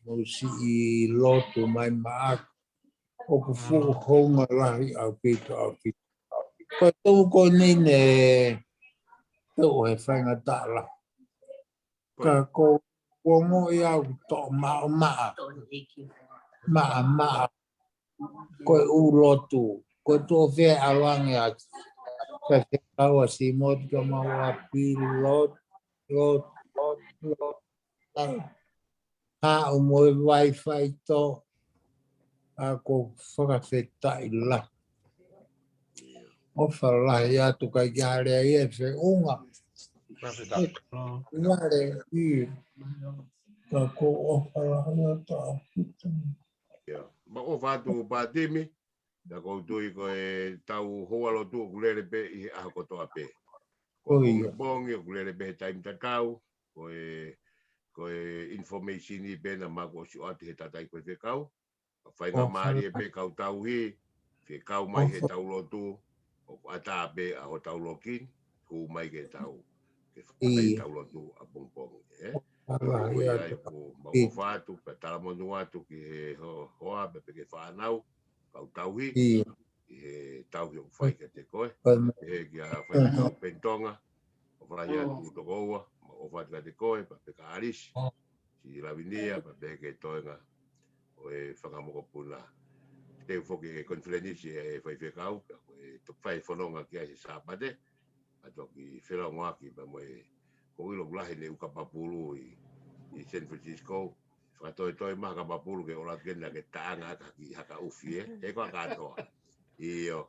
mou siʻi lotu mai maʻaku. ʻOku fuʻu hounga lahi ʻaupito, ʻaupito. Ko e tuʻu ko eni ne tuʻu he faingataʻa lahi. Ka ko u ongoʻi au ʻoku toʻo maʻamaʻa. Maʻamaʻa. Ko e ʻū lotu. Ko e tuʻo fē ʻalu ange atu. Ka ke kau a Simoti ka mau a pili lotu, lotu, lotu, lotu. Haʻu mo e vai faito. ʻA ko fakafetaʻi lahi. ʻOfa lahi atu kai ke ale ai e feʻunga. Fakafetaʻi. Vale i. Ka ko ʻofa lahi atu ʻaupito. Ia. Ma ʻofa atu Pātimi. Ia ʻoku ou tui ko e tau houa lotu ʻoku lele pē ʻi he ʻaho kotoa pē. Ko ia. Pongipongi ʻoku lele pē he taimi tatau. Ko e, ko e information ʻi pē naʻa mau ʻosi ʻoatu he tangataʻeiki faifekau. Faingamālie pē kau tauhi, fekau mai he tau lotu, ʻoku ʻatā pē ʻa hotau login, hū mai ke tau, ke fai tau lotu ʻapongipongi, ē? Ko ia ai ʻoku mau ʻofa atu, pea talamonū atu ki he ho-, hoa, pea pē ki he fānau, kau tauhi, ʻi he tauhi ʻoku fai kiate koe, pea kia faifekau Peni Tonga, ʻofa lahi atu tokoua, mau ʻofa atu kiate koe, pea pē kia ʻAlisi, siʻi Lavinia, pea pē ki he toenga ʻo e fanga mokopuna. Te u foki e konifelenisi e faifekau, pea ko e toki fai fononga ki ai he Sāpate, ʻa toki felongoaki pea mo e ko ʻilo ʻoku lahi ʻene ʻū kapapulu ʻi, ʻi San Francisco, fakatoetoe mai ha kapapulu ke ʻola ke na ke taʻanga ʻaki ha kiʻi haka ʻufi, ē? He ko e kātoa. ʻIo,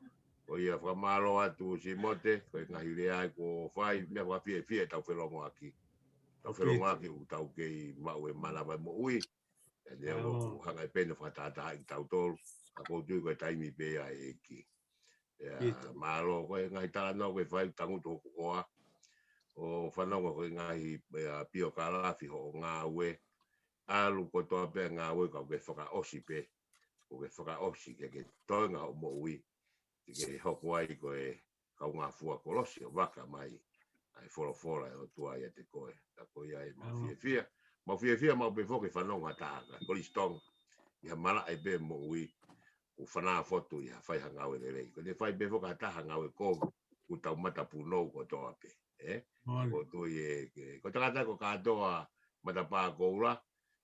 ko ia fakamālō atu Simote, ko e ngaahi lea kuo fai, meʻa fakafiefia ʻetau felongoaki. Tau felongoaki ʻoku tau kei maʻu e mānava moʻui. ʻE neongo ʻoku hanga ʻe Peni ʻo fakatātaaʻi kitautolu. Ka ʻoku ou tui ko e taimi pē ia ʻEiki. Ia, mālō ko e ngaahi talanoa ko e fai tangutu hoku hoa. ʻO fanongo ko e ngaahi, ia, piokalafi hoʻo ngāue. ʻAlu kotoa pē ngāue ka ke fakaʻosi pē. Ko ke fakaʻosi ke ke toenga hoʻo moʻui. Ke ke hoko ai ko e kaungā fua kolosi ʻo vaka mai ʻa e folofola ʻa e ʻOtua ʻiate koe. Ka ko ia ai mau fiefia. Mau fiefia mau pē foki fanongo ha taha ka Kolisi Tonga. ʻI ha malaʻe pē moʻui ʻoku fanā fotu ʻi ha fai ha ngāue lelei. Ko ʻene fai pē foki ha taha ngāue kovi, ʻoku tau matapunou kotoa pē. Ē? Ko tui e, ke, ko tangata ko kātoa matapā koula.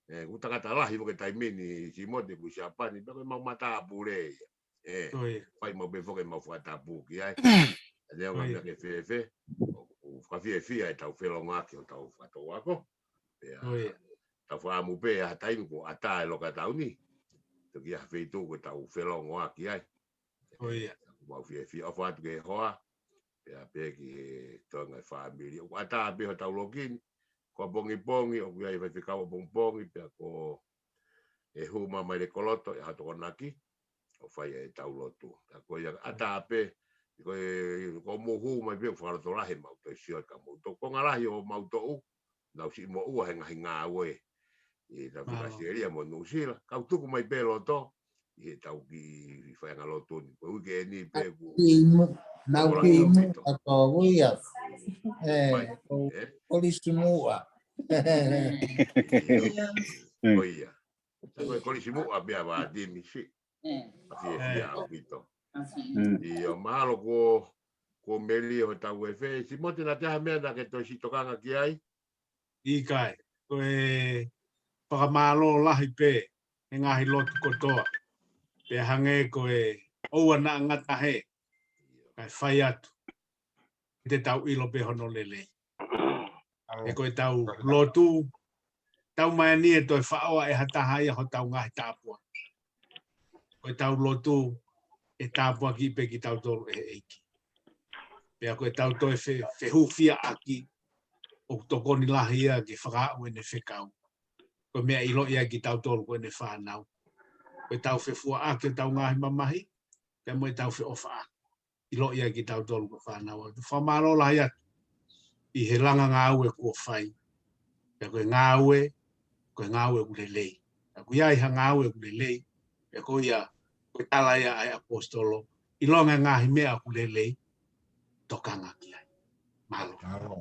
Ē, ʻoku tangata lahi foki taimi ni Simote ʻoku Siapani, pea ko e mau matāpule ia. Ē, fai mau pē foki mau fakatapu ki ai. ʻE neongo meʻa ke fēfē, ʻoku fakafiefia ʻetau felongoaki hotau fakatouako. Pea, tau fakaʻamu pē ʻa ha taimi kuo ʻatā e loka tauni. Toki ʻa ha feituʻu ko ʻetau felongoaki ai. Mau fiefia ʻofa atu ki he hoa. Pea pē ki he toenga e fāmili. ʻOku ʻatā pē hotau login. Ko ʻapongipongi, ʻoku ʻi ai e faifekau ʻapongipongi, pea ko e hū mai mai Lekoloto, ʻi ha Tokonaki, ʻo fai e tau lotu. Ka ko ia ʻatā pē, ko e, ko mou hū mai pē, fakalotolahi mau toe sio ka mou toʻu. Ko ngalahi ʻo mau toʻu, nau siʻi moʻua he ngaahi ngāue. ʻI he tau fika Sēlia mo Nuʻusila, kau tuku mai pē loto, ʻi he tau kiʻi faiʻanga lotu ni. Ko e uike eni pē ku. Nau kiʻi muʻa ko ia. Ē, Kolisi Muʻa. Ko ia. Ko e Kolisi Muʻa pē ʻa Vātimi si. ʻA fiefia ʻaupito. ʻIo, mahalo kuo, kuo melie hotau efe. Simote naʻa te ha meʻa naʻa ke toe siʻi tokanga ki ai. ʻIkai, ko e fakamālō lahi pē, he ngaahi lotu kotoa. Pea hangē ko e ʻoua naʻa ngata hē, kae fai atu. Te tau ʻilo pē hono lelei. He ko e tau lotu, tau mai ni ʻe toe faʻo ʻe ha taha ia hotau ngaahi tāpuaki. Ko e tau lotu, ʻe tāpuakiʻi pē kitautolu ʻe he ʻEiki. Pea ko e tau toe fe-, fehūfiaʻaki, ʻoku tokoni lahi ia ke fakaaʻu ʻene fekau. Ko e meʻa ʻiloʻi ai kitautolu ko ʻene fānau. Ko e tau fefuaʻaki ʻo tau ngaahi mamahi, pea mo e tau feʻofaʻaki. ʻIloʻi ai kitautolu ko e fānau ʻa e ʻOtua. Fakamālō lahi atu ʻi he langa ngāue kuo fai. Pea ko e ngāue, ko e ngāue ʻoku lelei. Pea ʻoku ʻi ai ha ngāue ʻoku lelei. Pea ko ia, ko e tala ia ʻa e ʻaposetolo. ʻIlonga e ngaahi meʻa ʻoku lelei, tokanga ki ai. Mālō. Mālō.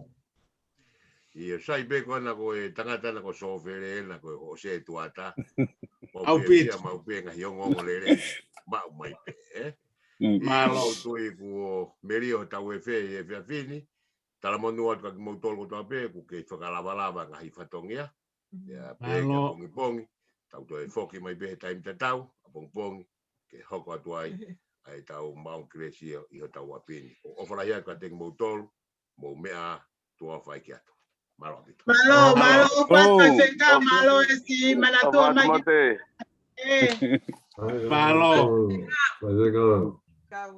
ʻIo, sai pē ko ena ko e tangata ena ko Sōfele ena ko e hoʻo setuata. ʻAupito. Mau pē ngaahi ongoongo lelei. Mau mai pē, ē? Mm. ʻIo, mālō. Mau tui kuo melio hotau efe ʻi he efiafi ni. Talamonū atu kia kimoutolu kotoa pē, kuo ke fakalavalava ngaahi fatongia. ʻIo, pea kia pongipongi, tau toe foki mai pē he taimi tatau, ʻapongipongi, ke hoko atu ai, ʻa e tau maʻu kelesi ʻi hotau ʻapi ni. ʻOfa lahi atu kiate kimoutolu, mou meʻa, tuʻa ʻofa ʻeiki atu. Mālō ʻaupito. Mālō, mālō, ʻofa atu faifekau, mālō e si, manatu mai ke. Mālō.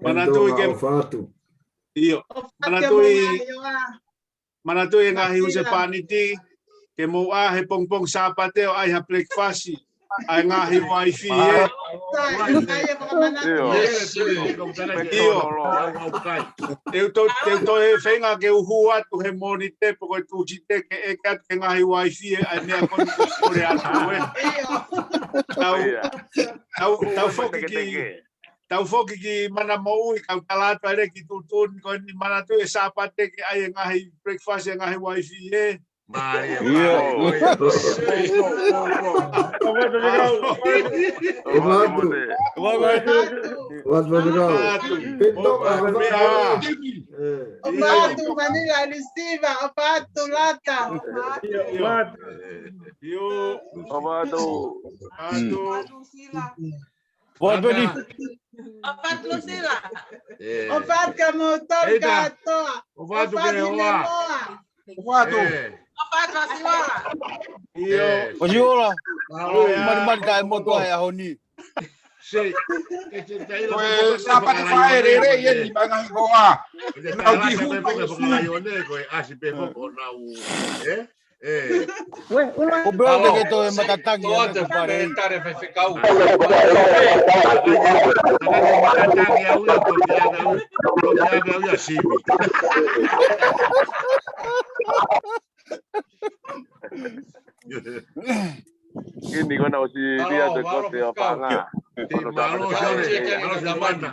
Manatu ki he ʻofa atu. ʻIo. Manatu ki he Manatu e ngaahi husepāniti, ke mou ʻā he pongipongi Sāpate ʻo ʻai ha breakfast, ʻa e ngaahi uaifi ē. ʻIo. ʻIo. Te u toe, te u toe feinga ke u hū atu he Mōnite pe ko e Tūsite ke ʻeke atu ki he ngaahi uaifi ē, ʻa e meʻa ko eni ʻoku kole atu ē. Tau, tau, tau foki ki, tau foki ki Mana Moʻui, kau tala atu ai leva ki tuʻutuʻuni ko eni manatu e Sāpate ke ʻai e ngaahi breakfast e ngaahi uaifi ē. Mālie, mālie. ʻOfa atu. ʻOfa atu. ʻOfa atu. ʻOfa atu, Manila Lisiva. ʻOfa atu, Lata. ʻOfa atu. ʻOfa atu. ʻOfa atu, Lusila. ʻOfa atu kia moutolu kātoa. ʻOfa atu ki he hoa. ʻOfa atu. ʻOfa atu, Lusila. ʻIo. ʻOsi ola. Mālō. Mali, mali taʻemotu ai ʻaho ni. Ko e Sāpate faʻē lelei eni maʻa e ngaahi hoa. Nau ki hupe ʻi he sui. Ko e ʻasi pē foki ʻo nau, ē? ʻE. ʻO pea ʻoku ke toe matatangi ʻa e tare faifekau. Matatangi au ia, ko e ʻave au ia, ko e ʻave au ia sivi. Kini kona ʻosi lia te kote ʻo panga. Mālō, mālō, mālō, mālō.